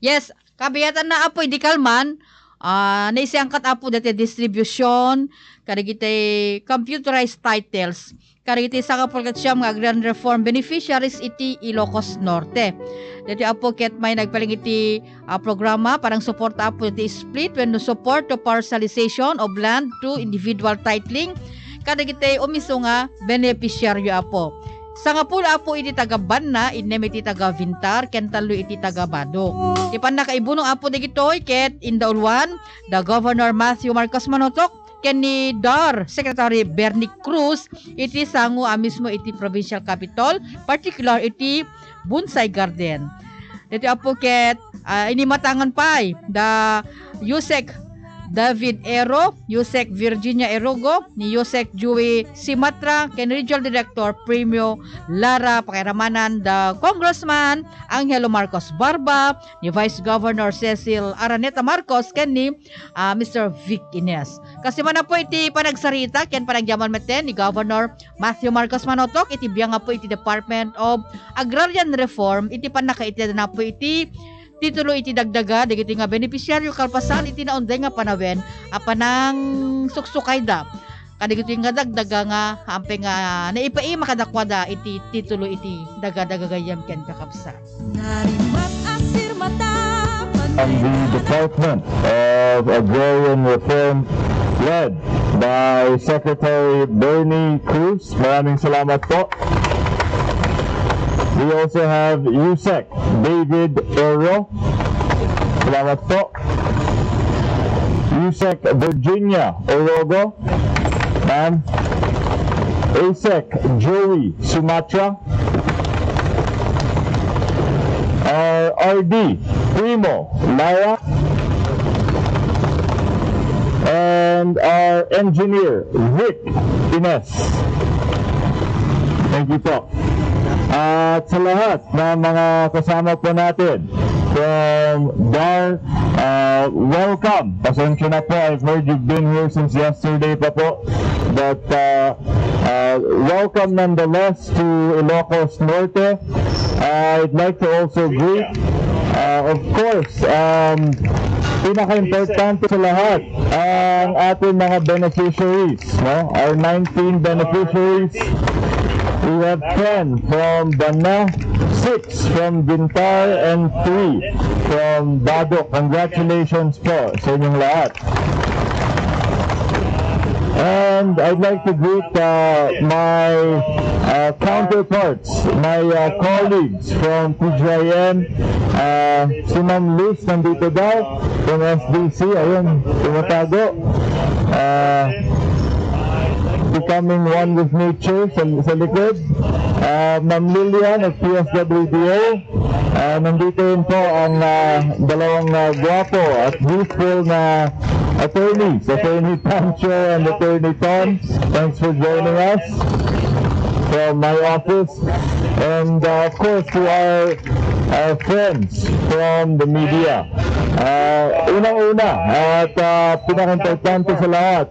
Yes, kabiatan na apo idi kalman, ah, naisiangkat apo dati distribution, kadagiti computerized titles, kadagiti sangapulkat siam nga agrarian reform beneficiaries iti Ilocos Norte. Dati apo ket may nagpaling iti ah, programa, parang suporta apo iti split wenno support to parcelization of land to individual titling kadagiti umiso nga beneficiaryo apo. Sangapulo apo iti taga Banna, innem iti taga Vintar, ken tallo iti taga Bado. Ti pannakaibuno apo dagitoy ket indauluan da Governor Matthew Marcos Manotok ken ni DAR Secretary Bernie Cruz iti sango a mismo iti provincial capitol, particular iti Bonsai Garden. Daytoy apo ket ah, inimatangan pay da Usec David Ero, Usec Virginia Erogo, ni Usec Joey Simatra, ken Regional Director Premio Lara, pakairamanan da Congressman Angelo Marcos Barba, ni Vice Governor Cecil Araneta Marcos, ken ni ah, Mister Vic Ines. Kasi man apo iti panagsarita ken panagyaman metten ni Governor Matthew Marcos Manotok iti biang apo iti Department of Agrarian Reform iti pannakaitedna apo iti titulo iti dagdaga dagiti nga beneficiaryo kalpasan iti naunday nga panawen a panangsuksukayda kadagitoy nga dagdaga nga ampay nga naipaima kadakuada iti titulo iti dagadaga gayyem ken kakabsat. And the Department of Agrarian Reform led by Secretary Bernie Cruz. Maraming salamat po. We also have Usec David Oro. Salamat po. Usec Virginia Orogo. Ma'am. Usec Joey Sumatra. Our R D, Primo Lara, and our engineer, Rick Ines. Thank you po. At sa lahat ng mga kasama po natin from DAR, uh, welcome. Pasensya na po, I've heard you've been here since yesterday pa po. But uh, uh, welcome nonetheless to Ilocos Norte. I'd like to also greet, uh, of course, um, pinaka-importante sa lahat, ang ating mga beneficiaries, no? Our nineteen beneficiaries. We have ten from Bana, six from Bintar, and three from Bago. Congratulations po sa inyong lahat. And I'd like to greet uh, my uh, counterparts, my uh, colleagues from T G I M. Uh, si Ma'am Luz nandito daw from S D C. Ayun, tumatago. Uh, becoming one with nature sa, sa likod. Uh, Ma'am Lilian of P S W D O. Ah, nandito rin po ang ah, dalawang ah, gwapo at youthful na attorneys, Attorney Pancho and Attorney Tom. Thanks for joining us from my office. And uh, of course, to our, our friends from the media. Uh, unang-una at uh, pinaka-importante sa lahat,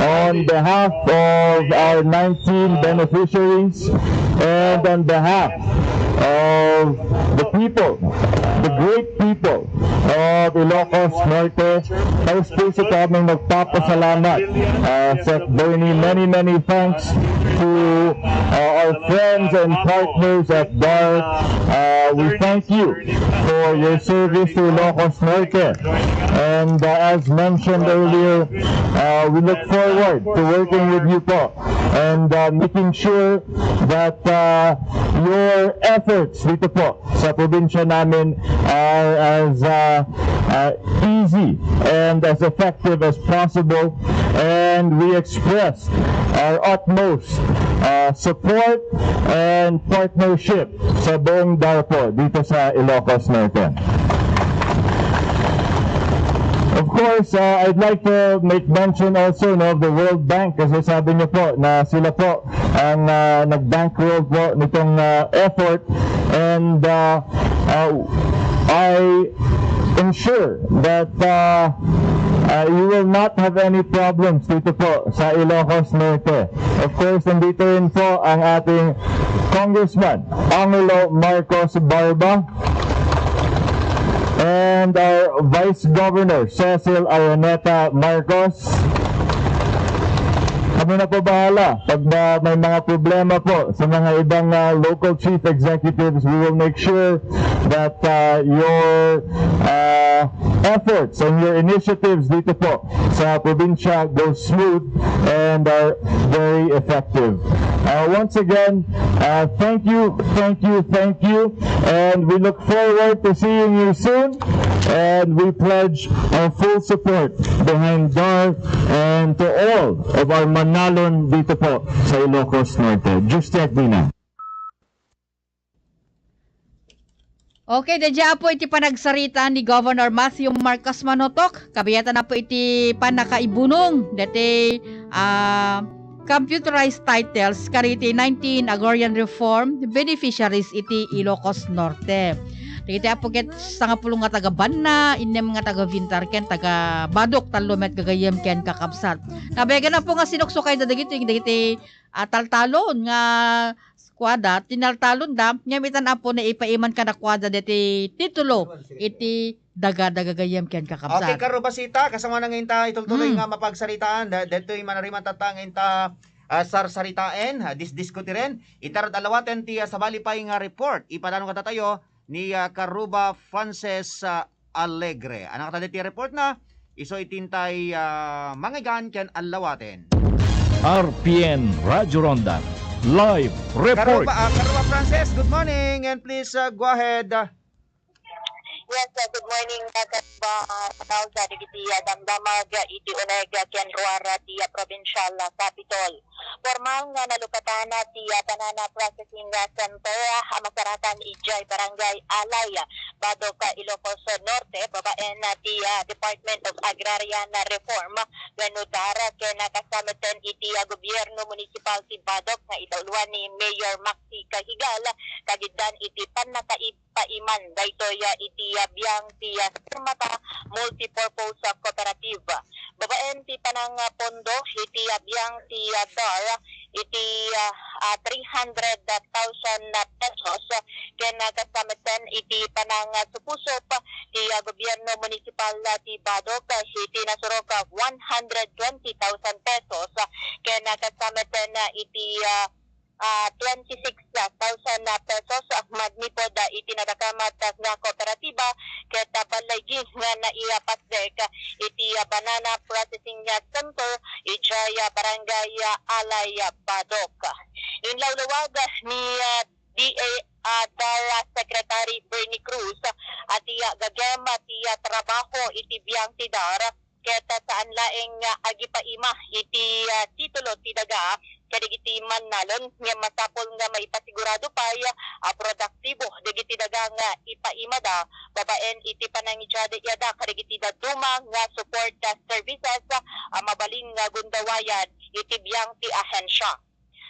on behalf of our nineteen beneficiaries and on behalf of the people, the great people of Ilocos Norte, taus-puso po kaming nagpapasalamat, uh, Sec Bernie. Many, many thanks to, uh, our friends and partners at DAR. Uh, we thank you for your service to Ilocos Norte. And, uh, as mentioned earlier, uh, we look forward to working with you po and, uh, making sure that, uh, your efforts dito po sa probinsya namin are as, uh, uh, easy and as effective as possible. And we express our utmost, uh, support and partnership sa buong DAR po dito sa Ilocos Norte. Of course, uh, I'd like to make mention also, no, of the World Bank, kasi sabi niyo po na sila po ang, uh, nag-bankroll po nitong, uh, effort. And, uh, uh, I ensure that, uh, uh, you will not have any problems dito po sa Ilocos Norte. Of course, nandito rin po ang ating Congressman Angelo Marcos Barba and our Vice Governor Cecil Araneta Marcos. Kami na po bahala pag, uh, may mga problema po sa mga ibang, uh, local chief executives. We will make sure that, uh, your, uh, efforts and your initiatives dito po sa probinsya go smooth and are very effective. Uh, once again, uh, thank you, thank you, thank you, and we look forward to seeing you soon. And we pledge our full support behind DAR and to all of our Manalon dito po sa Ilocos Norte. Just check, Dina. Okay, daydiay po iti panagsarita ni Governor Matthew Marcos Manotok. Kabiatan na po iti pannakaibunong dati, ah, computerized titles kadagiti nineteen Agrarian Reform beneficiaries iti Ilocos Norte. Dagiti apo ket sangapulo nga taga Banna, innem nga taga Vintar ken taga Badoc, tallo met gagayyem ken kakabsat. Nabayagan na po nga sinuksukayda dagiti, dagiti, ah, taltalon nga kuada, tinaltalonda, ngem itan apo naipaiman kadakuada deti titulo iti daga-daga gagayyem ken kakabsat. Okay, Karubasita, kasano nga inta itultuloy Mm. nga mapagsaritaan, da-, detoy manariman tatta nga inta, ah, sarsaritaen, ah, disdiskutiren, ita rad alawaten ti, ah, sabali pay nga report. Ipadano kadatayo ni, ah, Karuba Frances, ah, Alegre. Ano kata ti report na? Isu iti intay, ah, mangigan ken alawaten. R P N Radyo Ronda, live report. Karuba, ah, Karuba Frances, good morning and please, ah, go ahead. Yes, uh, good morning, uh, Karuba, uh, Salda, dagiti, uh, damdamag, uh, iti uneg, uh, ken ruar, uh, ti, uh, provincial, uh, capitol. Formal nga nalukatan, uh, ti, uh, banana processing, uh, center, uh, a masarakan idiay Barangay Alay, uh, Badoc, uh, Ilocos Norte, babaen, uh, ti, uh, Department of Agrarian, uh, Reform, uh, wenno DAR, uh, ken, uh, kasameten iti, uh, gobyerno munisipal ti Badoc nga idauloan ni Mayor Maxi Cahigal, uh, kagiddan iti pannakaib- paiman daytoy, ah, iti, ah, biang ti, ah, Sirmata Multipurpose, ah, Cooperative. Babaen ti panang, ah, pondo iti, ah, biang ti, ah, DAR iti, ah, ah, three hundred thousand pesos, ken, ah, kasta metten iti panang, ah, supusup ti, ah, gobyerno munisipal, ah, ti Badoc, ah, iti nasurok, ah, one hundred twenty thousand pesos, ken, ah, kasta metten, ah, iti, ah, ah, twenty-six thousand pesos, ah, manipud, ah, iti nadakamat, ah, nga kooperatiba, ket, ah, ballaygi nga naipasdek, ah, iti, ah, banana processing, ah, center, idiay, ah, barangay, ah, Alay, ah, Badoc. Inlawlawag, ah, ni, ah, D A, ah, DAR Secretary Bernie Cruz, ah, ti, ah, gagem, ah, ti, ah, trabaho iti biang ti DAR, ket saan laeng nga agipaima iti, ah, titulo ti daga kadagiti mannalon, ngem masapul nga maipasigurado pay a produktibo dagiti daga nga ipaimada babaen iti panangidiada kadagiti dadduma nga support services a mabalin nga gundawayan iti biang ti ahensya.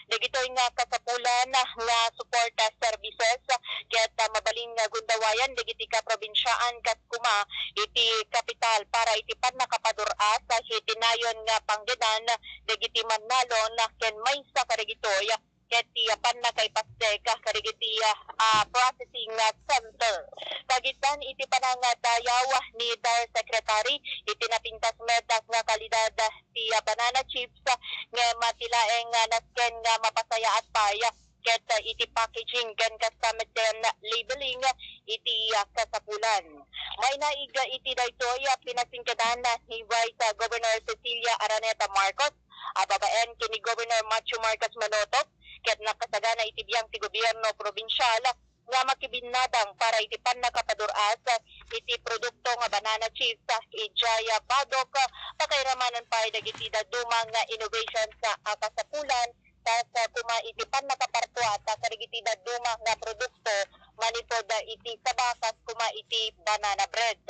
Dagitoy nga kasapulan nga support services ket, ah, mabalin nga gundawayan dagiti kaprobinsiaan kas kuma iti kapital para iti pannakapadur-as iti nayon nga panggedan dagiti mannalon ken maysa kadagitoy ket ti, ah, pannakaipasdek kadagiti, ah, processing, ah, center. Kagiddan iti panangadayaw ni DAR Secretary, iti napintas met nga kalidad ti, ah, banana chips, ngem, ah, ti laeng, ah, nasken nga mapasayaat pay, ah, ket, ah, iti packaging ken kasta met ken labeling, ah, iti, ah, kasapulan. Mainaig, ah, iti daytoy, ah, pinasingkedan, ah, ni Vice, ah, Governor Cecilia Araneta Marcos, a babaen ken ni Governor Matthew Marcos Manotoc, ket nakasagana iti biang ti gobierno probinsial nga makibinnadang para iti pannakapadur-as iti produkto nga banana chips idiay Badoc, pakairamanen pay dagiti dadduma nga innovations a kasapulan, kas koma iti pannakapartuat kadagiti dadduma nga produkto manipud iti saba kas koma iti banana bread.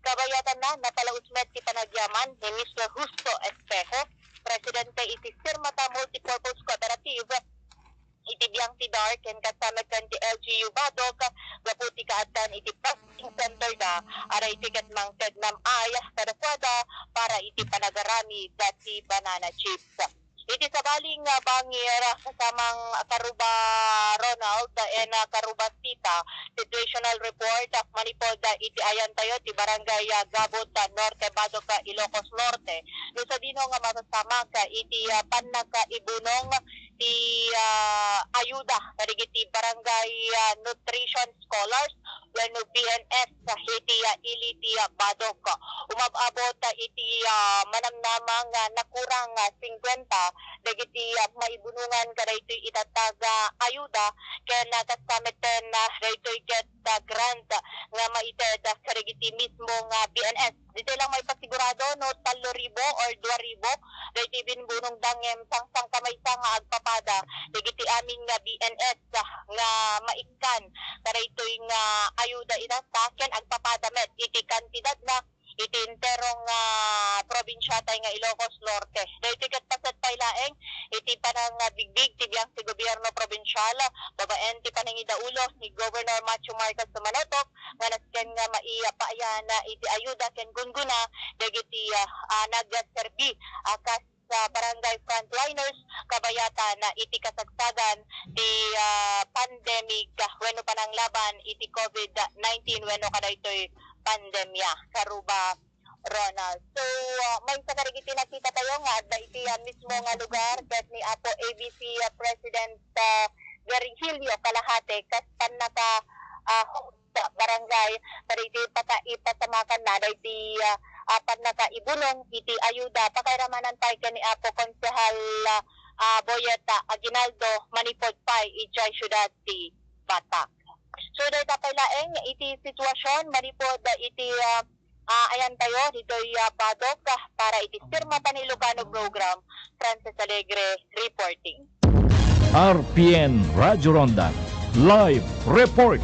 Kabayatanna, napalaus met ti panagyaman ni Mister Justo Espejo, presidente iti Sirmata Multipurpose Cooperative, iti biang ti DAR ken kasta met ken ti L G U Badoc, gapu ti kaaddan iti processing center da, aray ti ket mangted nam-ay kadakuada para iti panagaramid ti banana chips. Iti sabali nga bangir, kasamang Karuba Ronald and, ah, Karuba Sita, situational report, ah, manipud, ah, iti ayantayo ti Barangay, ah, Gabot, ah, Norte, Badoc, ah, Ilocos Norte. No sadino nga mapasamak, ah, iti, ah, pannakaibunong ti, ah, ayuda kadagiti barangay, ah, nutrition scholars wenno B N S iti, ah, ili ti, ah, Badoc. Umab-abot, ah, iti, ah, manamnama nga nakurang, ah, singkuenta dagiti, ah, maibunongan kadaytoy itatag, ah, ayuda ken, ah, kasta met ken, ah, daytoy ket, ah, grant nga maited, ah, kadagiti mismo nga B N S. Ditoy lang maipasigurado no tallo ribu or dua ribu daytoy binbunongda ngem sangsangkamaysa nga agpapada dagiti amin nga B N S, ah, nga maikkan kadaytoy nga ayuda ita ken agpapada met iti kantidadna iti entero nga probinsiatay nga Ilocos Norte. Daytoy ket paset pay laeng iti panangbigbig ti biang ti gobierno probinsial babaen ti panangidaulo ni Governor Matthew Marcos Manotoc nga nasken nga maipaayan iti ayuda ken gunggona dagiti, ah, ah, nagserbi, ah, kas, ah, barangay frontliners kabayatan, ah, iti kasagsagan ti, ah, pandemic, ah, wenno pananglaban iti covid nineteen wenno kadaytoy pandemia, Karuba Ronald. So, ah, maysa kadagiti nakitatayo nga adda iti, ah, mismo nga lugar ket ni Apo A B C, ah, President, ah, Virgilio Kalahate kas pannaka, ah, barangay, kadagiti pakaipasamakanna dagiti, ah, ah, pannakaibunong iti ayuda. Pakairamanan pay ken ni Apo Konsehal, ah, ah, Boyet, ah, Aguinaldo manipud pay idiay siudad ti Batak. So, dayta pay laeng iti situasion manipud iti, ah, ah, ayantayo ditoy, ah, Badoc, ah, para iti Sirmata ni Ilocano program, Frances Alegre reporting. R P N Radyo Ronda, live report.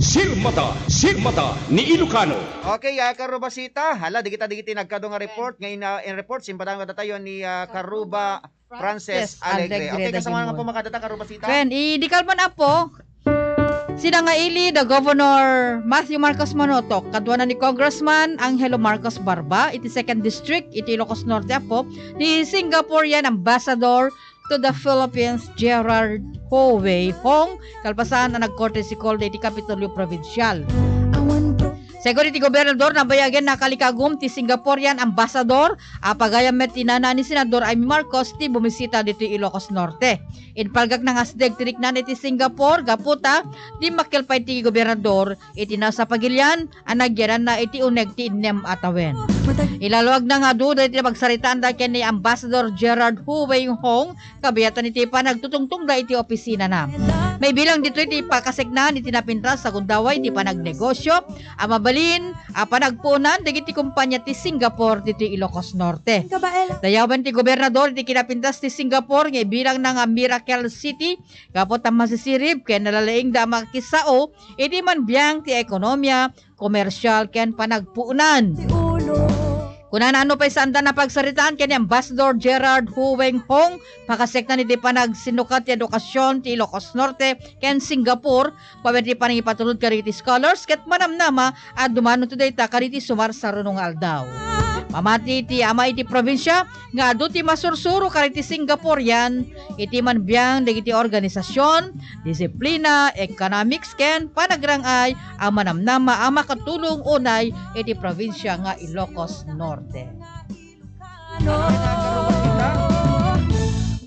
Sirmata, Sirmata ni Ilocano. Okay, ah, Karuba Sita, hala, dagita dagiti nagkadu nga report, nga in, ah, in report, simpadaan kadatayo ni, ah, Karuba Frances Alegre. Okay, kasama nga po makadata, Karuba Sita. Wen, idi kalman, Apo, sinangaili da Governor Matthew Marcos Manotoc, kaduana ni Congressman Angelo Marcos Barba, iti Second District, iti Ilocos Norte, Apo, ni Singaporean Ambassador to the Philippines, Gerard Ho Wei Hong, kalpasan a nag-courtesy call da iti Kapitolyo Provincial. Segun iti gobernador, nabayagen nakalikagum ti Singaporean ambassador a pagayam met ti nana ni Senador Imee Marcos ti bumisita ditoy Ilocos Norte. Impalgak na nga asideg ti riknana iti Singapore gapu ta dimmakkel pay ti gobernador iti nasapagilian a nagyananna iti uneg ti innem a tawen. Ilaluagna nga adu dagiti pagsaritaanda ken ni Ambassador Gerard Hu Wei Hong kabayatan iti panagtutungtongda iti opisinana. Maibilang ditoy ti pakaseknan iti napintas a gundaway iti panagnegosio a mabalin a panagpuonan dagiti kompania ti Singapore ditoy Ilocos Norte. Dayawen ti gobernador iti kinapintas ti Singapore nga ibilangna nga Miracle City gapu ta masisirib ken nalalaingda a makisao iti manbiang ti ekonomia, komersial ken panagpuonan. Kunana, no pay saanda napagsaritaan ken ni Ambassador Gerard Hu Weng Hong, pakaseknan iti panagsinnukat ti edukasyon ti Ilocos Norte ken Singapore, pawet ti panangipatulod kadagiti scholars ket manamnama a dumano ti dayta kadagiti sumarsaruno nga aldaw. Pamati ti ama iti probinsia nga adu ti masursuro kadagiti Singaporean iti manbiang dagiti organisasion, disiplina, economics, ken panagrang-ay a manamnama a makatulong unay iti probinsia nga Ilocos Norte.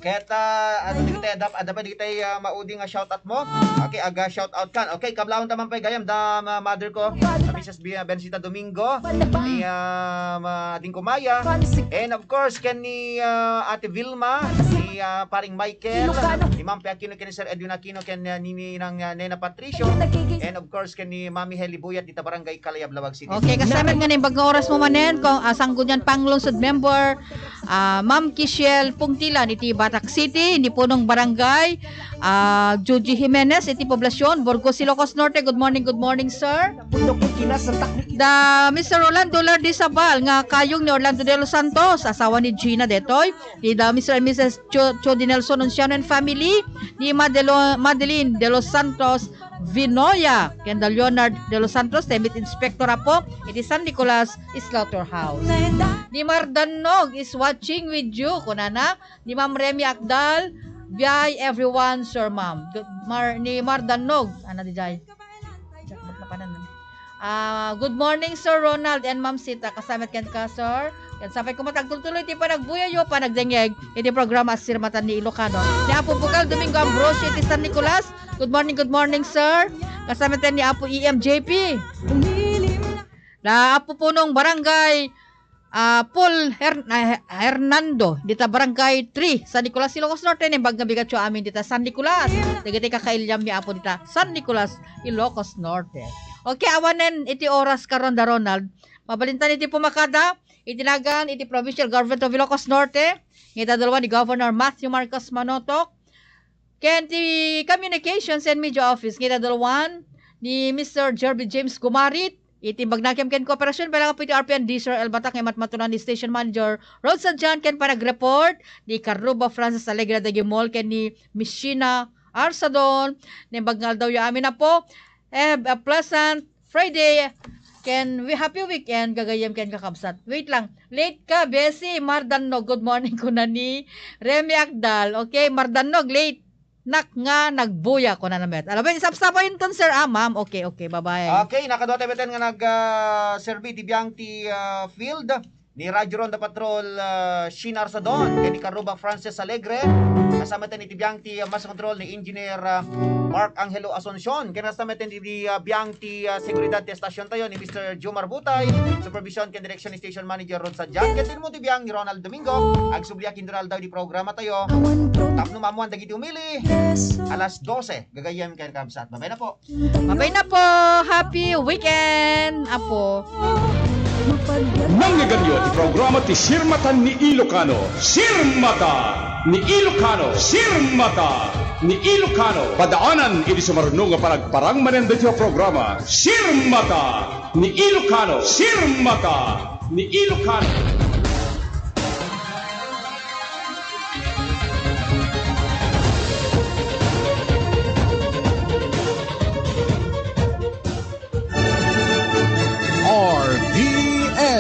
Ket ah, ano dagiti adda, adda pay dagiti ah, maudi nga shout out mo? Okay, aga shout out kan. Okay, kablawan ta man pay gayam da ma- mother ko, a Missus Bi- Bensita Domingo, ni ah, ma- Ading Kumaya, and of course ken ni ah, Ate Vilma, ni ah, Paring Michael, ni Ma'am Pe Aquino, ken ni Sir Edwin Aquino, ken ah, ni Ninang ah, Nena Patricio, and of course ken ni Mami Heli Buyat dita Barangay Kalayab, Laoag City. Okay, kasamet nga naimbag nga oras mo manen, kong ah, Sangguniang Panglungsod member, ah, Ma'am Kishel Pungtilan iti Batac City, ni Punong Barangay, ah, Juji Jimenez iti Poblacion, Burgos, Ilocos Norte. Good morning, good morning, sir. Da Mister Rolando Lardizabal nga kayong ni Orlando de los Santos, asawa ni Gina detoy, ni da Mister and Missus Cho, Cho de Nelson Onciano and family, ni Madelo, Madeline de los Santos Vinoya, ken da Leonard de los Santos, Temit Inspector Apo, iti San Nicolas Slaughterhouse. Ni Mardannog is watching with you, kunana, ni Ma'am Remy Akdal, "Biay everyone, Sir Ma'am." Good, Mar, ni Mardannog, ana di jay. Ah, good morning, Sir Ronald and Ma'am Sita. Kasamet kenka, sir. Ken sapay koma ti agtultuloy ti panagbuyayo, panagdengngeg iti programa a Sirmatan ni Ilocano. Ni Apo Bukal Domingo Ambrosio iti San Nicolas. Good morning, good morning, sir. Kasamet ni Apo E M J P. Da Apo Punong Barangay ah, Paul Her-, ah, Hernando, dita Barangay three, San Nicolas, Ilocos Norte, naimbag nga bigatyo amin dita San Nicolas. Dagiti kakailiam ni Apo dita San Nicolas, Ilocos Norte. Okay, awanen iti oras karon da Ronald. Mabalintan iti pumakada, iti nagan, iti Provincial Government of Ilocos Norte, ngita dalawa ni Governor Matthew Marcos Manotok, ken ti Communications and Media Office, ngita dalawan ni Mister Jerby James Gumarit, iti bagnakem ken kooperasyon, balang apo iti R P N D, Sir El Batak, nga imatmatunan ni Station Manager Rod Sadian, ken panag-report ni Carruba Francis Alegre Dagimol, ken ni Mishina Arsadon, naimbag nga aldawyo amin apo. Have a pleasant Friday, ken wi-, happy weekend, gagayyem ken kakabsat. Wait lang, late ka, Bessie, Mardannog, good morning, kuna ni Remy Akdal. Okay, Mardannog, late nak nga nagbuya, kunana met. Alam mo, isapsapay inton, sir, ah, ma'am. Okay, okay, bye-bye. Okay, nakadua tayo beten nga nag ah, serbi ti biang ti ah, field ni Radyo Ronda Patrol ah, Sheena Arsadon, ken ni Karuba Frances Alegre, kasama ten iti biang ti ah, master control ni Engineer ah, Mark Angelo Asuncion, ken kasama ten iti ah, biang ti ah, seguridad ti estasyon tayo ni Mister Jomar Butay, supervision ken direksyon ni Station Manager Rod Sadian, ken tinmo ti biang ni Ronald Domingo. Agsubliak ken aldaw di programa tayo. Tapno maammuan dagiti umili, alas dose, gagayyem ken kabsat. Babay na po. Babay na po. Happy weekend, apo. Mangngegennyo ti programa ti Sirmatan ni Ilocano. Sirmata ni Ilocano. Sirmata ni Ilocano. Padaanan iti sumaruno nga panagparang manen daytoy a programa. Sirmata ni Ilocano. Sirmata ni Ilocano.